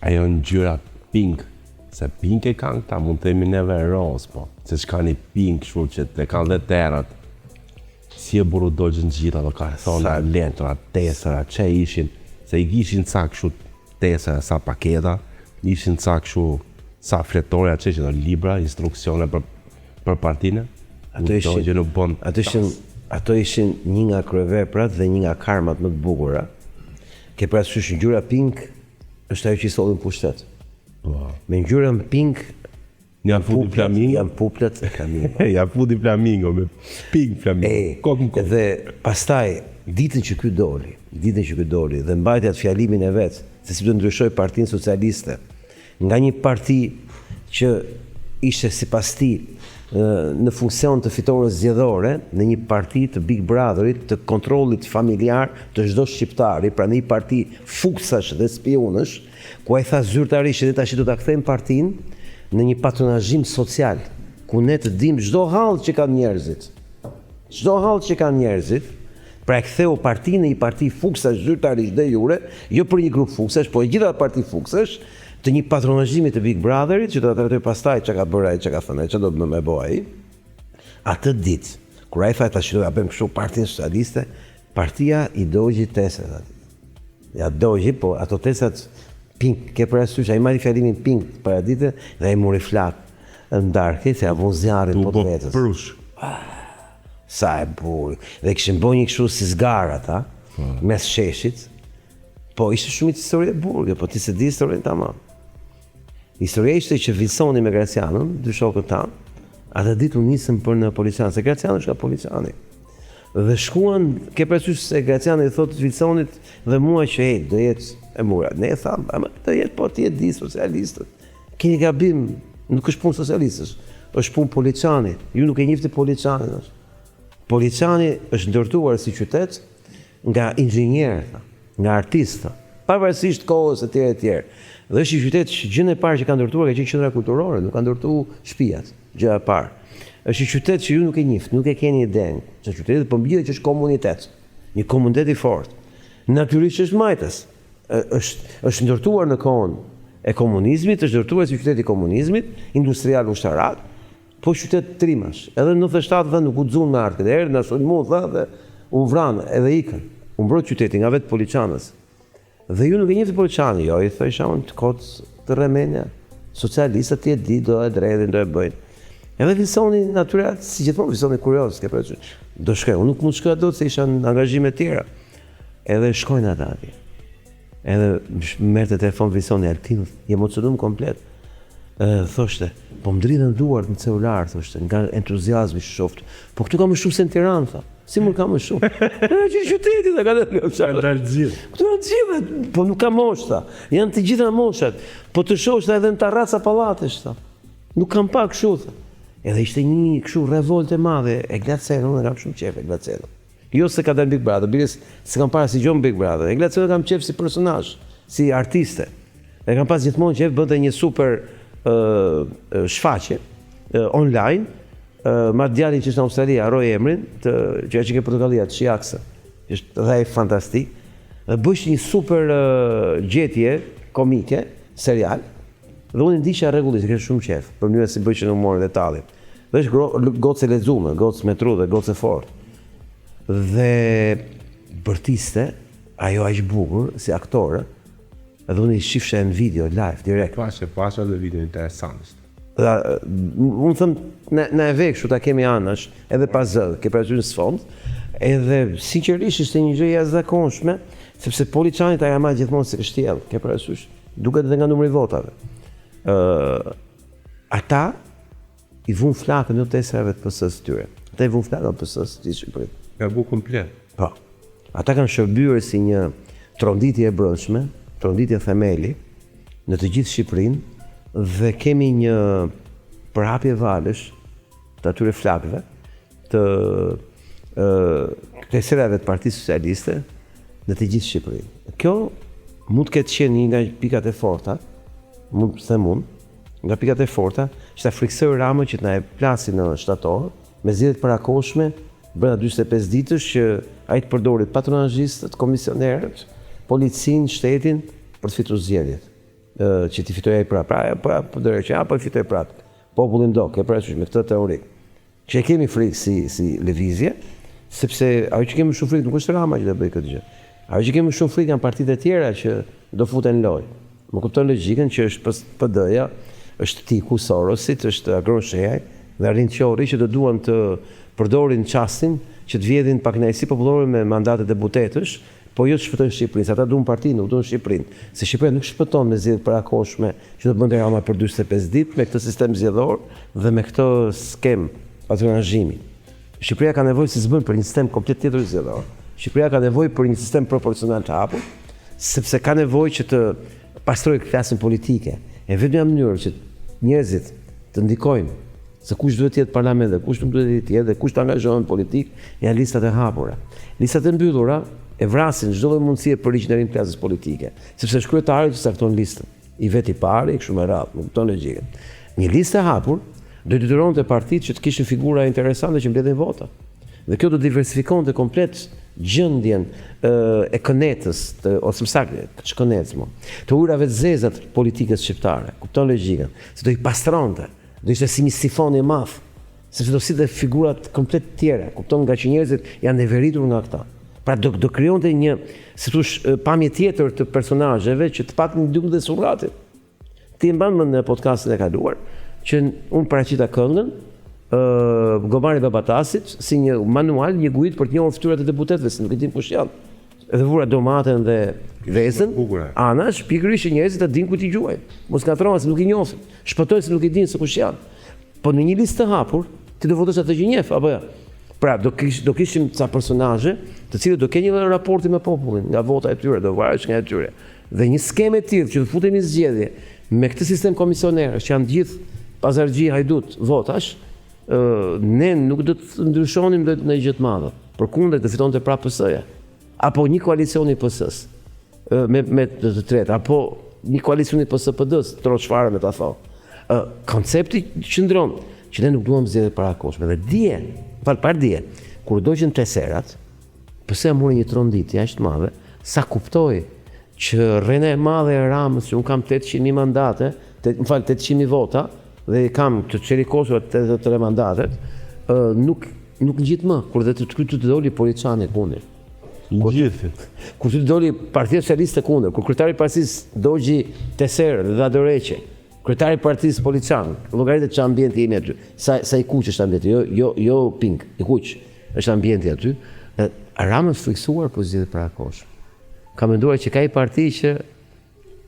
Ajo ngjyra pink, se pink e kanë këta, mund të themi neve roz, po, se ç'ka një pink kështu që të kanë dhe terat. Si e burru dogjën gjitha ato kartona, letra, tesera, çe ishin, se i kishin ca kështu tesera, sa paketa, ishin ca kështu sa fletorja çe ishin libra, instruksione për për partinë. Ato ishin dogjën u bën. Ato ishin ato ishin një nga kryeveprat dhe një nga karmat më të bukura. Ke parasysh ngjyra pink është ajo që i solli në pushtet. Po. Me ngjyrën pink Ja futi flamingo. Janë puplat e flamingo. Ja futi flamingo me pink flamingo. E, kokë në kokë. Dhe pastaj ditën që ky doli, ditën që ky doli dhe mbajti atë fjalimin e vet, se si do ndryshojë Partinë Socialiste nga një parti që ishte sipas tij në funksion të fitores zgjedhore, në një parti të Big Brotherit, të kontrollit familjar të çdo shqiptari, pra në një parti fuksash dhe spiunësh, ku ai tha zyrtarisht që ne tashi do ta kthejmë partinë në një patronazhim social, ku ne të dimë çdo hall që kanë njerëzit. Çdo hall që kanë njerëzit, pra e ktheu partinë në një parti fuksash zyrtarisht de jure, jo për një grup fuksash, po e gjitha parti fuksash, të një patronazhimi të Big Brotherit, që do ta trajtoj pastaj çka ka bërë ai, çka ka thënë ai, çka do të më bëjë ai. Atë ditë, kur ai tha tash do ta bëjmë kështu Partinë Socialiste, partia i dogji teserat atij. Ja dogji, po ato tesat pink, ke parasysh, ai mbajti fjalimin pink para dite dhe ai mori flakë në darkë, se ja vunë zjarrin po të vetës. Prush. Sa e bukur. Dhe kishin bërë një kështu si zgarë ata, po. mes sheshit. Po ishte shumë histori e bukur, po ti s'e di historinë tamam. Historia ishte që Vilsoni me Gracianon, dy shokët tanë, atë ditë u nisën për në Poliçan, se Graciano është nga Poliçani. Dhe shkuan, ke parasysh se Graciano i thotë Vilsonit dhe mua që ej, do jetë e mura. Ne thamë, ama do jetë po ti e di socialistët. Keni gabim, nuk është punë socialistësh, është punë Poliçani. Ju nuk e njihni Poliçanin. Është. Poliçani është ndërtuar si qytet nga inxhinierë, nga artistë, pavarësisht kohës etj etj. Dhe është një qytet që gjënë e parë që ka ndërtuar ka qenë qendra kulturore, nuk ka ndërtuar shtëpiat, gjëja e parë. Është një qytet që ju nuk e njihni, nuk e keni idenë. Se qyteti po mbi që është komunitet, një komunitet i fortë. Natyrisht është majtas. Është është ndërtuar në kohën e komunizmit, është ndërtuar si qytet i komunizmit, industrial ushtarak, po qytet trimash. Edhe në 97 tha nuk guxuan me ardh këtë herë, na sulmuan tha dhe u vranë edhe ikën. U mbrojt qyteti nga vetë poliçanës. Dhe ju nuk e njihni Poliçanin, jo i thosha unë të kot të rre mendja. Socialistët ti e di, do e dredhin, do e bëjnë. Edhe Vilsoni natyra, si gjithmonë Vilsoni kurioz, ke parasysh. Do shkoj, unë nuk mund të shkoja dot se isha në angazhime të tjera. Edhe shkojnë ata atje. Edhe merrte telefon Vilsoni Altin, i emocionum komplet. Edhe thoshte, po më dridhen duart në celular, thoshte, nga entuziazmi që shoh. Po këtu ka më shumë se në Tiranë, tha. Si mund ka më shumë? E që qyteti dhe ka të Kanë dalë të gjithë. Këtu janë të gjithë, po nuk ka moshë, tha. Janë të gjitha moshat. Po të shohësh tha edhe në tarraca pallatesh, tha. Nuk kam pa kështu, tha. Edhe ishte një kështu revoltë e madhe, Egla Ceno, unë kam shumë qejf Egla Ceno. Jo se ka dalë Big Brother, biles s'e kam parë asnjë gjë në Big Brother. Egla Ceno kam qejf si personazh, si artiste. E kam pas gjithmonë qejf, bënte një super uh, shfaqje uh, online, uh, me atë djalin që është në Australi, harroj emrin, të, që e që ke portokallia, të Shiaksë, që është dhe ai fantastik. Dhe bësh një super uh, gjetje komike, serial, dhe unë e ndiqja rregullisht, e kisha shumë qejf, për mënyrën si bëjshin humorin dhe tallin. Dhe është gocë e lexume, gocë me tru dhe gocë e fortë. Dhe bërtiste, ajo aq bukur, si aktore, edhe unë i shifsha në video, live, direkt. Pashë, pashë edhe video interesant ishte. Dhe, unë them, na, na e ve kështu ta kemi anash, edhe pa zë, ke parasysh në sfond, edhe sinqerisht ishte një gjë e jashtëzakonshme, sepse Poliçanit ai ama gjithmonë si kështjellë, ke parasysh, duket edhe nga numri i votave. Ë ata i vunë flakën jo teserave të PS-së tyre. Ata i vunë flakën PS-së të Shqipërisë. Ja bu komplet. Po. Ata kanë shërbyer si një tronditje e brendshme, tronditje themeli në të gjithë Shqipërinë dhe kemi një përhapje valësh të atyre flakëve të ë teserave të Partisë Socialiste në të gjithë Shqipërinë. Kjo mund të ketë qenë një nga pikat e forta, mund të them unë, nga pikat e forta, që ta frikësojë Ramën që të na e plasi në shtator, me zgjedhje të parakohshme brenda 45 ditësh që ai të përdori patronazhistët, komisionerët, policinë, shtetin për të fituar zgjedhjet. që t'i fitojë ai prapë. Pra, po po dorëheqje, apo i fitoi prapë. Populli do, ke parasysh me këtë teori. Që e kemi frikë si si lëvizje, sepse ajo që kemi shumë frikë nuk është Rama që do bëjë këtë gjë. Ajo që kemi shumë frikë janë partitë e tjera që do futen në lojë. Më kupton logjikën që është PD-ja, është Tiku Sorosit, është Agron Shehaj dhe Arlind Qori që do duan të përdorin çastin që të vjedhin pakënaqësi popullore me mandate deputetësh, po jo të shpëtojnë Shqipërinë, se ata duan partinë, nuk duan Shqipërinë. Se Shqipëria nuk shpëton me zgjedhje të parakohshme që do bënte Rama për 45 ditë me këtë sistem zgjedhor dhe me këtë skemë patronazhimi. Shqipëria ka nevojë si s'bën për një sistem komplet tjetër zgjedhor. Shqipëria ka nevojë për një sistem proporcional të hapur, sepse ka nevojë që të pastrojë klasën politike. E vetmja mënyrë që njerëzit të ndikojnë se kush duhet të jetë parlament dhe kush nuk duhet të jetë dhe kush të angazhohen në politikë, janë listat e hapura. Listat e mbyllura e vrasin çdo lloj mundësie për rigjenerim të klasës politike, sepse është kryetari që cakton listën, i vetë i pari e kështu me radhë, më kupton logjikën. Një listë e hapur do i detyronte partitë që të kishin figura interesante që mbledhin vota. Dhe kjo do diversifikonte komplet gjendjen e kënetës, të, ose më saktë, ç'kënetë më, të ujërave të zeza të politikës shqiptare. Kupton logjikën? Se do i pastronte. Do ishte si një sifon i madh, sepse do sillte figura komplet të tjera, kupton nga që njerëzit janë neveritur nga këta. Pra do do krijonte një, si thosh, pamje tjetër të personazheve që të paktën duken dhe surratit. Ti e mban mend në podcastin e kaluar që unë paraqita këngën ë Gomari Babatasit si një manual, një guidë për të njohur fytyrat e deputetëve, se nuk e dim kush janë. Edhe vura domaten dhe vezën, anash, pikërisht që njerëzit ta dinë ku t'i gjuajnë. Mos ngatërrohen se nuk i njohin. Shpëtojnë se nuk i dinë se kush janë. Po në një listë të hapur, ti do votosh atë që njeh, apo jo? Pra, do, kish, do kishim ca personazhe, të cilët do kenë një lloj raporti me popullin, nga vota e tyre, do varesh nga e tyre. Dhe një skemë e tillë që të futemi në zgjedhje me këtë sistem komisionerësh që janë gjithë pazarxhi hajdut votash, ne nuk do të ndryshonim dot ndonjë gjë të madhe. Përkundër do fitonte prapë PS-ja. Apo një koalicion i PS-s me me të, të tretë, apo një koalicion i PS PD-s, troç fare me ta thonë. Ë koncepti qëndron që ne nuk duam zgjedhje të parakohshme dhe dje, fal pardje, kur dogjën teserat, PS-ja mori një tronditje aq të madhe sa kuptoi që rrena e madhe e Ramës që unë kam 800.000 mandate, te, më fal 800.000 vota dhe i kam të çerikosura 83 mandatet, ë nuk nuk ngjit më kur dhe të të, të doli Poliçani kundër. Gjithë. Kur të doli Partia Socialiste kundër, kur kryetari i partisë dogji teserë dhe dha dorëheqje. Kryetari i partisë Poliçan, llogaritet ç'ambient ambienti jemi aty. Sa sa i kuq është ambienti, jo jo jo pink, i kuq është ambienti aty. Dhe Rama është friksuar për zgjedhje parakohshme. Ka menduar që ka një parti që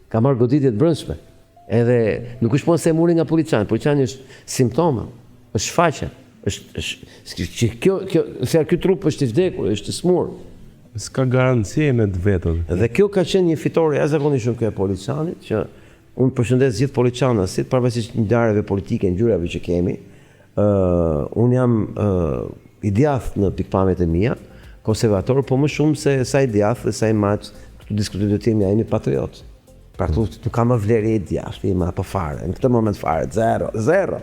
ka marrë goditje të brendshme. Edhe nuk është puna se e mori nga Poliçani, Poliçani është simptoma, është shfaqja, është është që kjo kjo se ky trup është i vdekur, është i smur. S'ka garanci me të vetën. Dhe kjo ka qenë një fitore jashtëzakonisht shumë kjo e Poliçanit, që unë përshëndes gjithë poliçanasit, pavarësisht ndarjeve politike, ngjyrave që kemi. ë uh, unë jam uh, i djathtë në pikëpamjet e mia, konservator, po më shumë se sa i djathtë dhe sa i majtë, këtu diskutim do të jemi a jemi patriot. Pra këtu nuk ka më vlerë i djathtë, i apo fare, në këtë moment fare, zero, zero.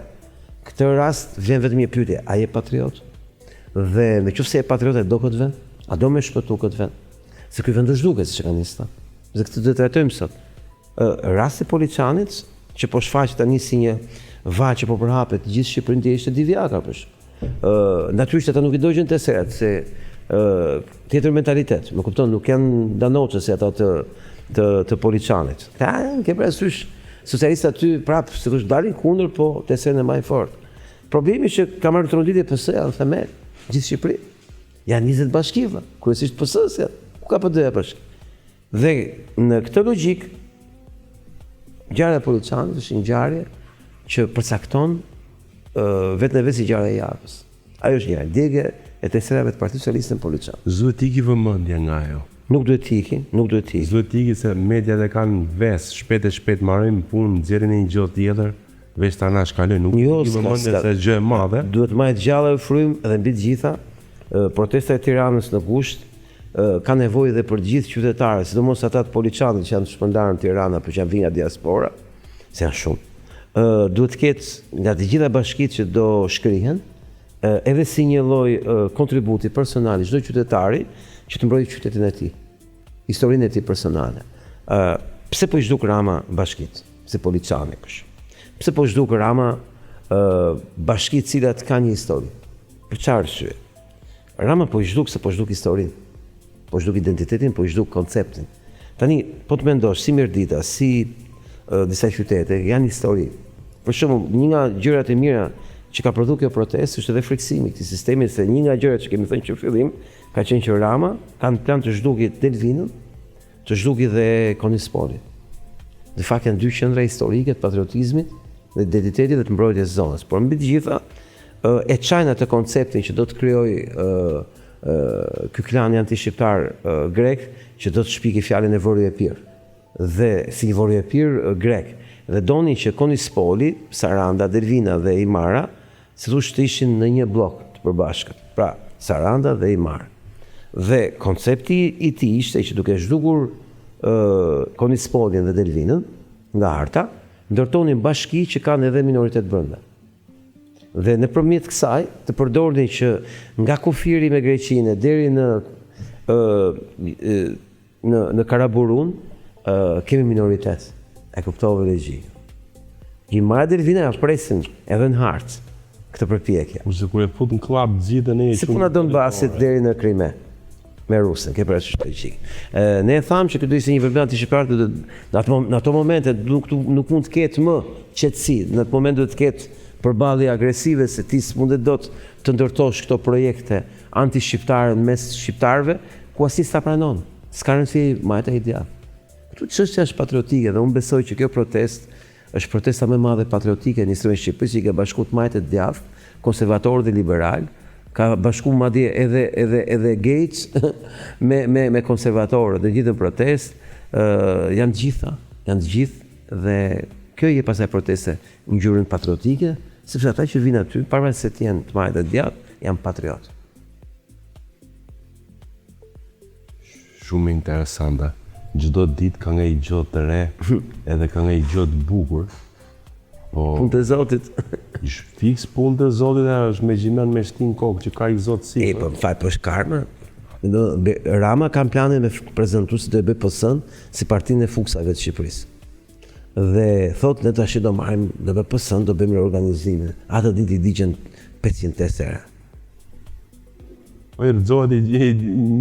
Këtë rast vjen vetëm një pyetje, a je patriot? Dhe në qoftë se je patriot e do këtë vend, a do me shpëtu këtë vend? Se ky vend do zhduket siç e ka nisur. Dhe këtë do të trajtojmë sot. Rasti i Poliçanit, që po shfaqet tani si një valë që po përhapet gjithë Shqipërinë, dje ishte Divjaka për Ë, natyrisht ata nuk i dogjën teserat se ë tjetër mentalitet, më kupton, nuk janë danoçe si ata të të të Poliçanit. Ka ke parasysh socialistët aty prap, si thosh, dalin kundër, po teserën e mbajnë fort. Problemi është që ka marrë tronditje PS-ja në themel, gjithë Shqipërinë. Janë 20 bashki, vlla, kryesisht PS-s janë. Ku ka PD-ja bashki? Dhe në këtë logjikë, ngjarja e Poliçanit është një ngjarje që përcakton uh, vetën e vetë si ngjarje e javës. Ajo është një djegie e teserave të Partisë Socialiste në Poliçan. S'duhet të iki vëmendja nga ajo. Nuk duhet të iki, nuk duhet të iki. S'duhet të iki se mediat e kanë ves, shpejt e shpejt marrin punë, nxjerrin një gjë tjetër, veç ta anashkalojnë, nuk jo, iki vëmendja se është gjë e madhe. Duhet majt gjallë ajo frymë dhe mbi të gjitha protesta e Tiranës në gusht ka nevojë dhe për të gjithë qytetarët, sidomos ata të Poliçanit që janë të shpërndarë në Tiranë apo që janë vinë nga diaspora, se janë shumë. Ë duhet të ketë nga të gjitha bashkitë që do shkrihen, edhe si një lloj kontributi personal i çdo qytetari që të mbrojë qytetin e tij, historinë e tij personale. Ë. Pse po i zhduk Rama bashkitë, si Poliçani për shembull? Pse po zhduk Rama bashkitë të cilat kanë një histori? Për çfarë arsye? Rama po i zhduk se po zhduk historinë, po zhduk identitetin, po i zhduk konceptin. Tani, po të mendosh, si Mirdita, si disa qytete, janë histori. Për shembull, një nga gjërat e mira që ka prodhu kjo protestë është edhe frikësimi i këtij sistemi, se një nga gjërat që kemi thënë që në fillim, ka qenë që Rama ka në plan të zhduki Delvinën, të zhduki dhe Konispolin. Në fakt janë dy qendra historike të patriotizmit dhe identitetit dhe të mbrojtjes së zonës, por mbi të gjitha e çajnë atë konceptin që do të krijojë ky klani antishqiptar grek që do të shpiki fjalën e Vorio Epir dhe si një Vorio Epir grek dhe donin që Konispoli, Saranda, Delvina dhe Himara si thuash të ishin në një bllok të përbashkët, pra Saranda dhe Himara. Dhe koncepti i tij ishte që duke zhdukur Konispolin dhe Delvinën nga harta, ndërtonin bashki që kanë edhe minoritet brenda. Dhe nëpërmjet kësaj të përdornin që nga kufiri me Greqinë deri në në në Karaburun kemi minoritet. E kuptove logjikën. Himara Delvina ja presin edhe në hartë këtë përpjekje. Kurse kur e fut në kllapë të gjithë ne Si puna Donbasit deri në Krime me Rusën, ke parasysh logjikën. Ne e thamë që ky do ishte një veprim antishqiptar, do në ato në ato momente nuk nuk mund të ketë më qetësi, në atë moment duhet të ketë përballje agresive se ti s'mundet dot të ndërtosh këto projekte antishqiptare në mes shqiptarëve, ku asnjë s'ta pranon. S'ka rëndësi i majtë a i djathtë. Këtu çështja është patriotike dhe unë besoj që kjo protestë është protesta më e madhe patriotike në historinë e Shqipërisë që i ka bashkuar të majtë e të djathtë, konservatorë dhe liberalë, ka bashkuar madje edhe edhe edhe gays me me me konservatorët në gjithë protestë, ë janë të gjitha, janë të gjithë dhe kjo i jep asaj proteste ngjyrën patriotike, sepse ata që vijnë aty, pavarësisht se të jenë të majtë dhe të djathtë, janë patriotë. Shumë interesante. Çdo ditë ka nga një gjë të re, edhe ka nga një gjë të bukur. Po Punë të Zotit. Ish fiks punë të Zotit e është me gjimen me shti n'kokë që ka i Zot si. E po më fal, po është karma. Do Rama ka planin me prezantu se do e bëj PS-n si partinë e fuksave të Shqipërisë. Dhe thot ne tash do marrim, do bëj PS-n, do bëjmë riorganizimin. Atë ditë i digjen 500 tesera. Po i rrëzohet i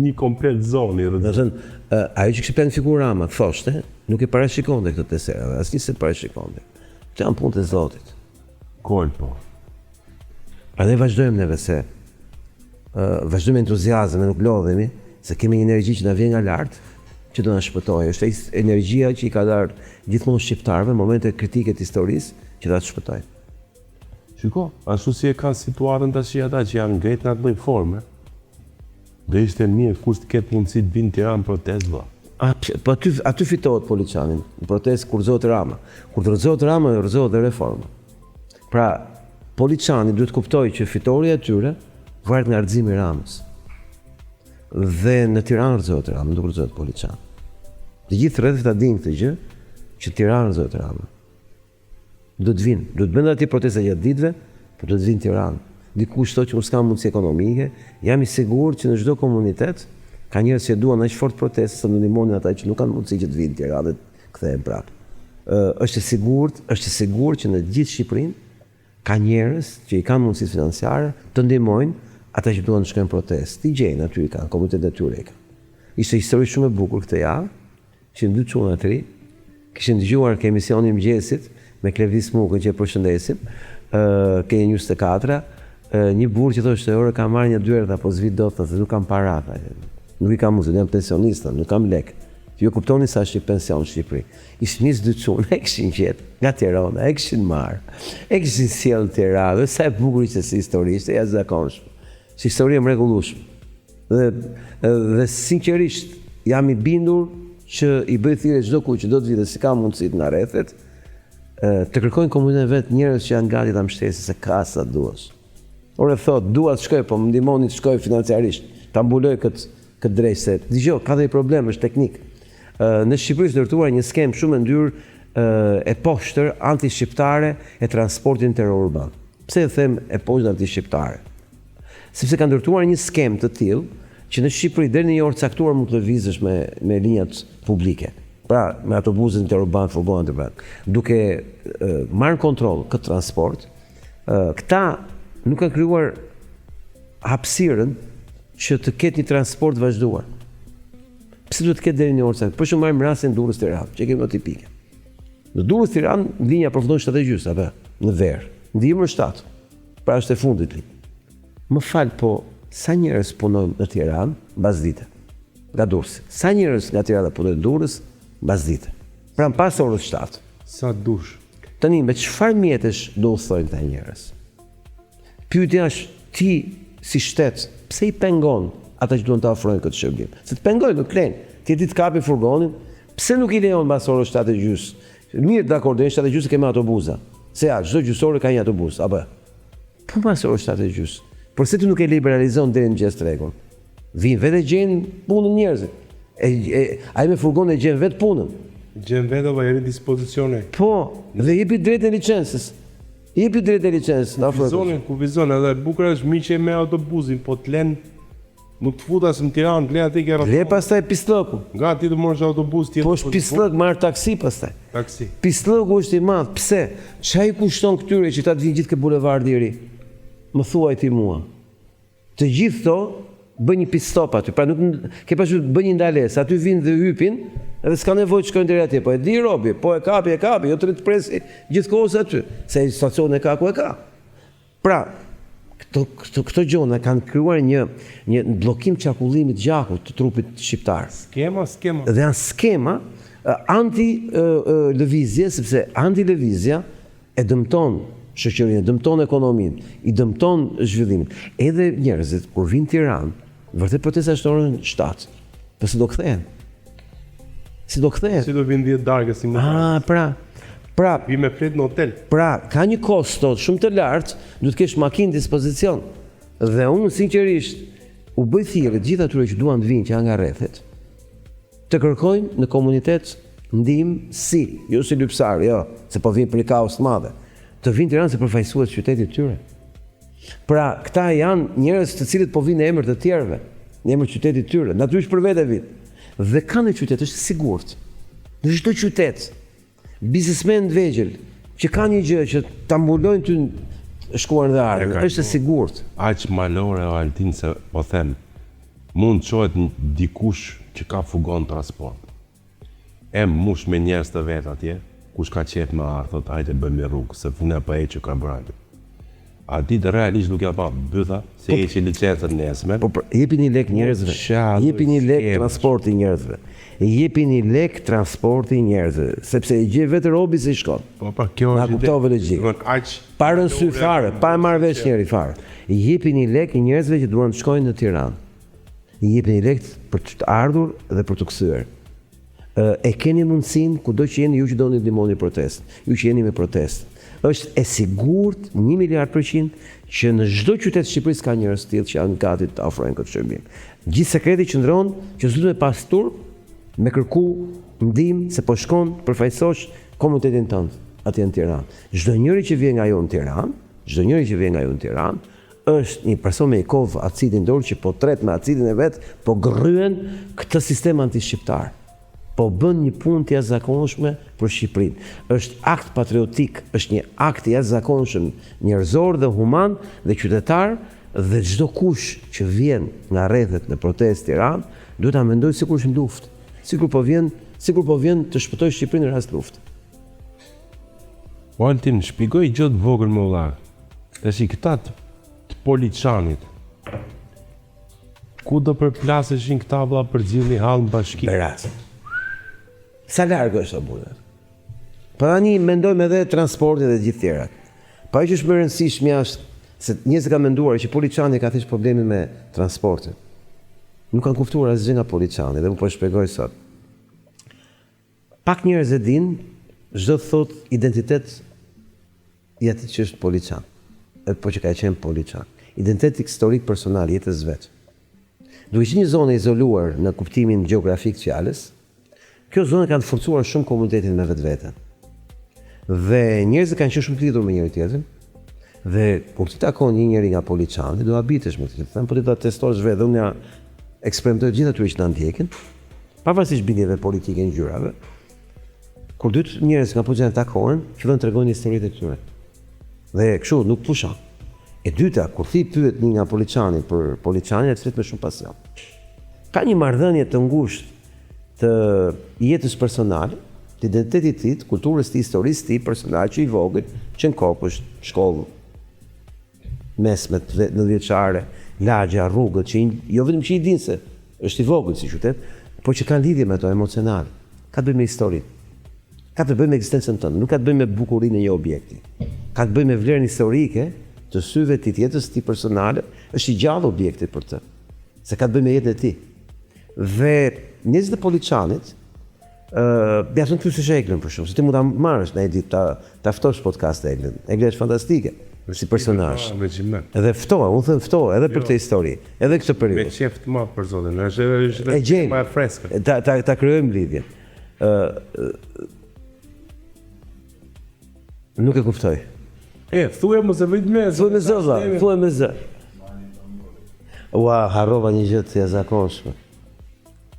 një komplet zonë i rrëzohet. Domethënë, ajo që kishte planifikuar Rama, thoshte, nuk e parashikonte këtë tesera, asnjë s'e parashikonte. Këto janë punë të Zotit. Kol po. Prandaj vazhdojmë neve se uh, vazhdojmë me entuziazëm, ne nuk lodhemi, se kemi një energji që na vjen nga lart, që do na shpëtojë. Është energjia që i ka ardhur gjithmonë shqiptarëve në momente kritike të historisë që ta shpëtojnë. Shiko, ashtu si e kanë situatën tashi ata që janë ngritur në atë lloj forme, do ishte mirë kush të ketë mundësi të vinë në Tiranë protestë vëlla. A, po aty aty fitohet Poliçani, në protestë kur rrëzohet Rama. Kur të rrëzohet Rama, rrëzohet dhe reforma. Pra, Poliçani duhet të kuptojë që fitorja e tyre varet nga rrëzimi i Ramës. Dhe në Tiranë rrëzohet Rama, nuk rrëzohet Poliçani. Të gjithë rrethet ta dinë këtë gjë, që në Tiranë rrëzohet Rama. Do të vinë, do të bëjnë atje protesta gjatë ditëve, por do të vinë në Tiranë. Dikush thotë që unë s'kam mundësi ekonomike, jam i sigurt që në çdo komunitet ka njerëz që e duan aq fort protestën sa do ndihmonin ata që nuk kanë mundësi që të vinë në Tiranë dhe të kthehen prapë. Ë është e sigurt, është e sigurt që në gjithë Shqipërinë ka njerëz që i kanë mundësitë financiare të ndihmojnë ata që duan të shkojnë në protestë. T'i gjejnë aty i kanë, komunitetet e tyre i kanë. Ishte histori shumë e bukur këtë javë, Ishin dy çuna të ri, kishin dëgjuar ke emisioni i mëngjesit me Klevis Mukën që e përshëndesim, ë ke 24, ë një burrë që thoshte ore kam marrë një dy herë tha po s'vi dot tha se nuk kam para tha. Nuk i kam mundësi, jam pensionist, tha, nuk kam lek. Ju e kuptoni sa është një pension në Shqipëri. Ishin nis dy çuna, e kishin gjetë nga Tirana, e kishin marrë. E kishin sjellë në Tiranë, dhe sa e bukur ishte si histori, ishte e jashtëzakonshme. Si histori e mrekullueshme. Dhe dhe sinqerisht jam i bindur që i bëj thirrje çdokujt që do të vijë dhe s'i ka mundësitë nga rrethet, të kërkojnë komunitetin e vet njerëz që janë gati ta mbështesin se ka sa duash. Ore thotë, dua të shkoj, po më ndihmoni të shkoj financiarisht, ta mbuloj këtë këtë dreq se dëgjo, ka dhe një problem, është teknik. Në Shqipëri është ndërtuar një skemë shumë e ndyrë e poshtër anti-shqiptare e transportit interurban. Pse e them e poshtër anti-shqiptare? Sepse ka ndërtuar një skemë të tillë që në Shqipëri deri në një orë të caktuar mund të lëvizësh me me linjat publike. Pra, me autobuzin interurban, furgonin interurban, duke marrë në kontroll këtë transport, këta nuk kanë krijuar hapësirën që të ketë një transport të vazhduar. Pse duhet të ketë deri në orë caktuar? Për shembull marrim rastin Durrës Tiranë, që e kemi më tipike. Në Durrës Tiranë linja përfundon 7 e gjysmë apo në verë. Në dimër 7. Pra është e fundit linjë. Më fal, po sa njerëz punojnë në Tiranë mbasdite? Nga Durrësi. Sa njerëz nga Tirana punojnë në Durrës mbasdite? Pra pas orës 7. Sa dush. Tani me çfarë mjetesh do udhëtojnë këta njerëz? Pyetja është ti si shtet pse i pengon ata që duan të ofrojnë këtë shërbim? Se të pengojnë, nuk lejnë. Ti e di të kapi furgonin, pse nuk i lejon mbas orës 7 e gjysë? Mirë, dakord, deri në 7 e gjysë kemi autobuza. Se ja, çdo gjysë ore ka një autobus, apo jo? Po mbas orës 7 e gjysë. Përse ti nuk e liberalizon deri në mëngjes tregun? Vijnë vetë e gjejnë punën njerëzit. E, e, ai me furgon e gjen vetë punën. Gjen vetë apo jeri dispozicione. Po, dhe jepi drejtën e licencës. Jepi drejtën e licencës, na ofroj. Kufizonin, kufizon edhe e bukur është miqe me autobuzin, po të len nuk të fut as në Tiranë, të len aty ke rreth. Le pastaj pisllëku. Nga ti të marrësh autobus tjetër. Po është pisllëk, marr taksi pastaj. Taksi. Pisllëku është i madh, pse? Ça i kushton këtyre që ta të vinë gjithë ke bulevardi i ri? Më thuaj ti mua. Të gjithë këto bëjnë një pit stop aty, pra nuk ke parasysh bëjnë një ndalesë, aty vijnë dhe hypin, edhe s'ka nevojë të shkojnë deri atje, po e di robi, po e kapi e kapi, jo të rri të presi gjithë kohës aty, se stacionin e ka ku e ka. Pra, këto këto këto gjona kanë krijuar një një bllokim qarkullimit të gjakut të trupit shqiptar. Skema, skema. Dhe janë skema anti lëvizje, sepse anti lëvizja E dëmton shoqërinë, e dëmton ekonominë, i dëmton zhvillimin. Edhe njerëzit kur vijnë në Tiranë, vërtet protesta është në orën 7. Po si do kthehen? Si do kthehen? Si do vinë 10 darkës si më. Ah, pra. Pra, vi me flet në hotel. Pra, ka një kosto shumë të lartë, duhet të kesh makinë në dispozicion. Dhe unë sinqerisht u bëj thirrje të gjithë atyre që duan të vinë që janë nga rrethet, Të kërkojnë në komunitet ndihmë si, jo si lypsar, jo, se po vijnë për një kauzë të madhe. Të vijnë në Tiranë si përfaqësues të qytetit të tyre. Pra, këta janë njerëz të cilët po vijnë në emër të tjerëve, në emër të qytetit të tyre, natyrisht për vete vijnë. Dhe ka në qytet është e sigurt. Në çdo qytet Biznesmenë të vegjël që kanë një gjë që ta mbulojnë ty shkuarën dhe ardhmen, është e sigurt. Aq malore o Altin se po them mund të çohet dikush që ka fugon transport e mush me njerëz të vet atje kush ka qejf me ardh thotë hajde bëjmë një rrugë se fundja po heqë karburantin A ditë realisht nuk ja pa bytha se po, heqi licencën nesër. Po për, jepini lek njerëzve. Jepini lek transporti njerëzve. Jepini lek transporti njerëzve, sepse e gjen vetë robi si shkon. Po pa kjo është. Na kuptove logjikën. Aq pa rënë sy fare, pa e marrë vesh njeri fare. Jepini lek njerëzve që duan të shkojnë në Tiranë. Jepini lek për të ardhur dhe për të kthyer. E keni mundësinë kudo që jeni ju që doni të ndihmoni protestën, ju që jeni me protestë. Është e sigurt një miliard për qind që në çdo qytet të Shqipërisë ka njerëz të tillë që janë gati të ofrojnë këtë shërbim. Gjithë sekreti qëndron që s'duhet me pas turp me kërku ndihmë se po shkon të përfaqësosh komunitetin tënd atje në Tiranë. Çdo njeri që vjen nga ju në Tiranë, çdo njeri që vjen nga ju në Tiranë, është një person me një kovë acidi në dorë që po tret me acidin e vet, po gërryen këtë sistem antishqiptar. Po bën një punë të jashtëzakonshme për Shqipërinë. Është akt patriotik, është një akt i jashtëzakonshëm njerëzor dhe human dhe qytetar dhe çdo kush që vjen nga rrethet në protestë Tiranë, duhet ta mendojë sikur është në luftë, sikur po vjen, sikur po vjen të shpëtojë Shqipërinë në rast lufte. O Altin, shpjegoj gjë të vogël më vëlla. Tashi këta të, të Poliçanit. Ku do përplaseshin këta vëlla për zgjidhni hall në bashki? Berat. Sa larg është o burrë? Po tani mendojmë edhe transportin dhe gjithë tjerat. Po ajo që është më e rëndësishmja është se njerëzit kanë menduar që Poliçani ka thjesht problemin me transportin. Nuk kanë kuptuar asgjë nga Poliçani dhe unë po e shpjegoj sot. Pak njerëz e dinë ç'do të thotë identitet i atij që është Poliçan, edhe po që ka qenë Poliçan. Identitet historik personal i jetës vet. Duke qenë një zonë e izoluar në kuptimin gjeografik të fjalës, kjo zonë ka forcuar shumë komunitetin me vetveten. Dhe njerëzit kanë qenë shumë të lidhur me njëri tjetrin. Dhe kur ti takon një njeri nga Poliçani, do habitesh me këtë, them, po ti do ta testosh vetë dhe unë ja eksperimentoj gjithë atyre që na ndjekin, pavarësisht bindjeve politike ngjyrave. Kur dy njerëz nga Poliçani takohen, fillojnë të tregojnë historitë e tyre. Dhe kështu nuk pushon. E dyta, kur ti pyet një nga Poliçani për Poliçanin, ai të flet me shumë pasion. Ka një marrëdhënie të ngushtë të jetës personale, të identitetit të tij, të kulturës të tij, historisë të tij personale që i vogël, që në kopësht, shkollë, mesme nëntëvjeçare, lagja, rrugët që jo vetëm që i dinë se është i vogël si qytet, por që kanë lidhje me to emocionale. Ka të bëjë me historinë. Ka të bëjë me ekzistencën tënde, nuk ka të bëjë me bukurinë e një objekti. Ka të bëjë me vlerën historike të syve të tij, jetës së tij personale, është i gjallë objekti për të. Se ka të bëjë me jetën e tij. Dhe njerëzit e Poliçanit, ë mjafton të pyesësh Eglën për shembull, se ti mund ta marrësh ndonjë ditë ta ta ftosh podcast Eglën. Egla është fantastike si personazh. Edhe ftohe, unë them ftohe edhe për jo. këtë histori, edhe këtë periudhë. Me qejf të madh për zotin, është edhe është edhe më e freskët. Ta ta ta krijojmë lidhjen. Ë Nuk e kuptoj. E, thuje mos e vëjt me zë. Thuje me zë, vlla, thuje me zë. Ua, harrova një gjë të jashtëzakonshme.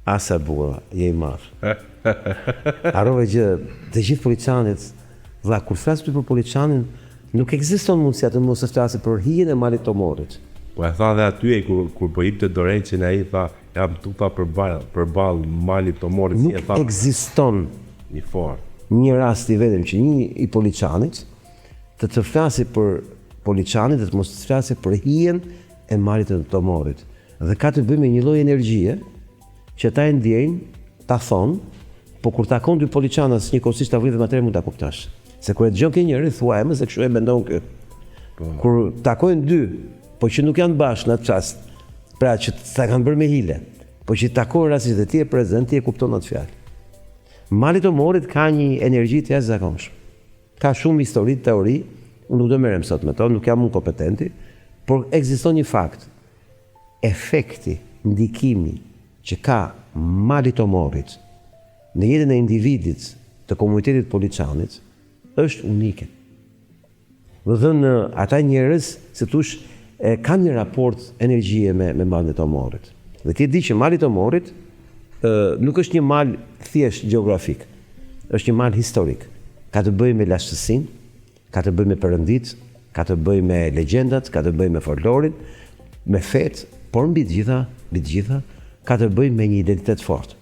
Asa burra, je i madh. Harrova gjë, të gjithë Poliçanit, vlla, kur flas ty për Poliçanin, nuk ekziston mundësia të mos e flasë për hijen e Malit Tomorrit. Po e tha dhe aty ai kur kur po jepte dorëheqjen ai tha, jam këtu tha përballë përballë Malit Tomorrit si e tha. Nuk ekziston një fortë. Një rast i vetëm që një i Poliçanit të të flasi për Poliçanin dhe të mos të flasi për hijen e Malit të Tomorrit. Dhe ka të bëjë me një lloj energjie që ata e ndjejnë, ta thonë, po kur takon dy poliçanas njëkohësisht tavolinë vetëm atëherë mund ta kuptosh. Se kur e dëgjon ke njëri, thua e më se kështu e mendon ky. Po. Kur takojnë dy, po që nuk janë bashkë në atë çast, pra që ta kanë bërë me hile, po që takojnë rastisht dhe ti je prezent, ti e kupton atë fjalë. Mali i Tomorrit ka një energji të jashtëzakonshme. Ka shumë histori, teori, unë nuk do merrem sot me to, nuk jam unë kompetenti, por ekziston një fakt. Efekti, ndikimi që ka Mali i Tomorrit në jetën e individit të komunitetit Poliçanit është unike. Domethënë ata njerëz, si thush, e kanë një raport energjie me me Malin e Tomorrit. Dhe ti e di që Mali i Tomorrit ë nuk është një mal thjesht gjeografik. Është një mal historik. Ka të bëjë me lashtësinë, Ka të bëjë me perënditë, ka të bëjë me legjendat, ka të bëjë me folklorin, me fetë, por mbi të gjitha, mbi të gjitha, ka të bëjë me një identitet të fortë.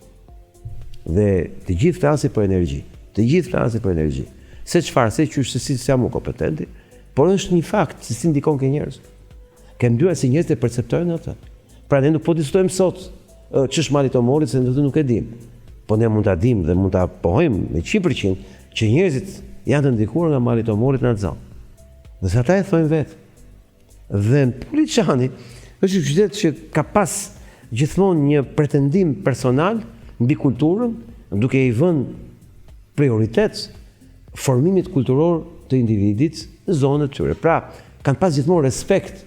Dhe të gjithë flasin për energji. Të gjithë flasin për energji. Se çfarë, se qysh, se si s'jam unë kompetenti, por është një fakt se si ndikon ke njerëz. Ke mënyra si njerëzit e perceptojnë atë. Pra ne nuk po diskutojmë sot ç'është Mali i Tomorrit se ne nuk e dimë. Po ne mund ta dimë dhe mund ta pohojmë me 100% që njerëzit janë të ndikuar nga Mali i Tomorrit në atë zonë. Dhe se ata e thonë vetë. Dhe Poliçani është një qytet që ka pas gjithmonë një pretendim personal mbi kulturën, duke i vënë prioritet formimit kulturor të individit në zonën e tyre. Pra, kanë pas gjithmonë respekt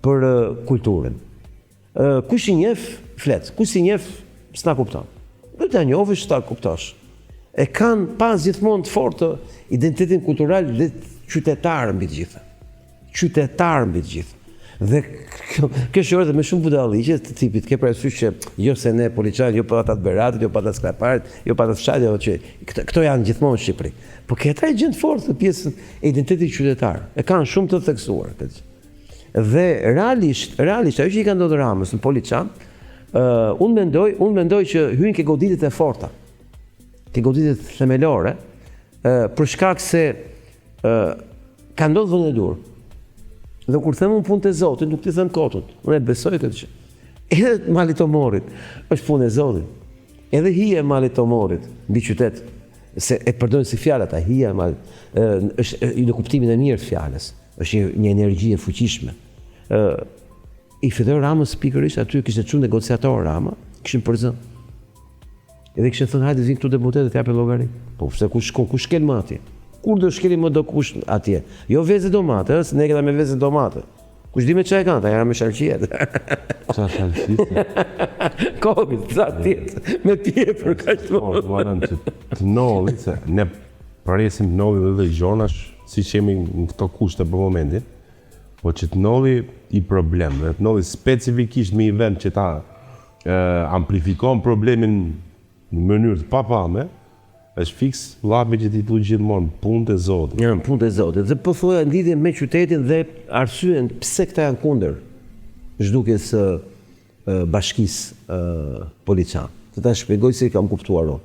për kulturën. Kush i njeh, flet. Kush s'i njeh, s'na kupton. Duhet ta njohësh, ta kuptosh. E kanë pas gjithmonë të fortë identitetin kultural dhe qytetar mbi të gjitha. Qytetar mbi të gjitha. Dhe kjo, kjo shoqërohet me shumë budalliqe të tipit, ke parasysh që jo se ne Poliçan, jo po ata të Beratit, jo po ata të Skraparit, jo po ata të fshatit, jo që këto, këto janë gjithmonë në Shqipëri. Po këta e gjen fort të pjesën e identitetit qytetar. E kanë shumë të theksuar këtë. Dhe realisht, realisht ajo që i ka ndodhur Ramës në Poliçan, ë uh, unë mendoj, unë mendoj që hyjnë ke goditjet e forta. Ke goditjet themelore, ë uh, për shkak se ë uh, ka ndodhur në vendin e duhur. Dhe kur them unë punë të Zotit, nuk t'i them kotën. Unë e besoj këtë gjë. Edhe Mali i Tomorrit është punë e Zotit. Edhe hija e Malit Tomorrit mbi qytet, se e përdorin si fjalë ata, hija e Malit, është në kuptimin e mirë të fjalës. Është një një energji e fuqishme. Ë i filloi Ramës pikërisht aty kishte çu negociator Rama, kishin përzënë. Edhe kishin thënë hajde vin këtu deputetët të japin llogari. Po pse kush shkon, kush shkel më atje? Kur do shkeli më dokush atje? Jo vezë domate, ë, se ne kena me vezë domate. Kush di me çfarë kanë, ta janë me shalqi atë. Ça shalqi? Kobi, sa tjetë, me pjepër, kaq të Po, të që të ndodhi, se ne presim të ndodhi dhe dhe gjonash, siç jemi në këto kushte për momentin, po që të ndodhi i problem, dhe të ndodhi specifikisht me një vend që ta e, amplifikon problemin në mënyrë të papame, Është fiks llafi që ti thu gjithmonë, punët e Zotit. Janë punët e Zotit. Dhe po thoja në lidhje me qytetin dhe arsyen pse këta janë kundër zhdukjes së bashkisë Poliçan. Të ta shpjegoj si e kam kuptuar unë.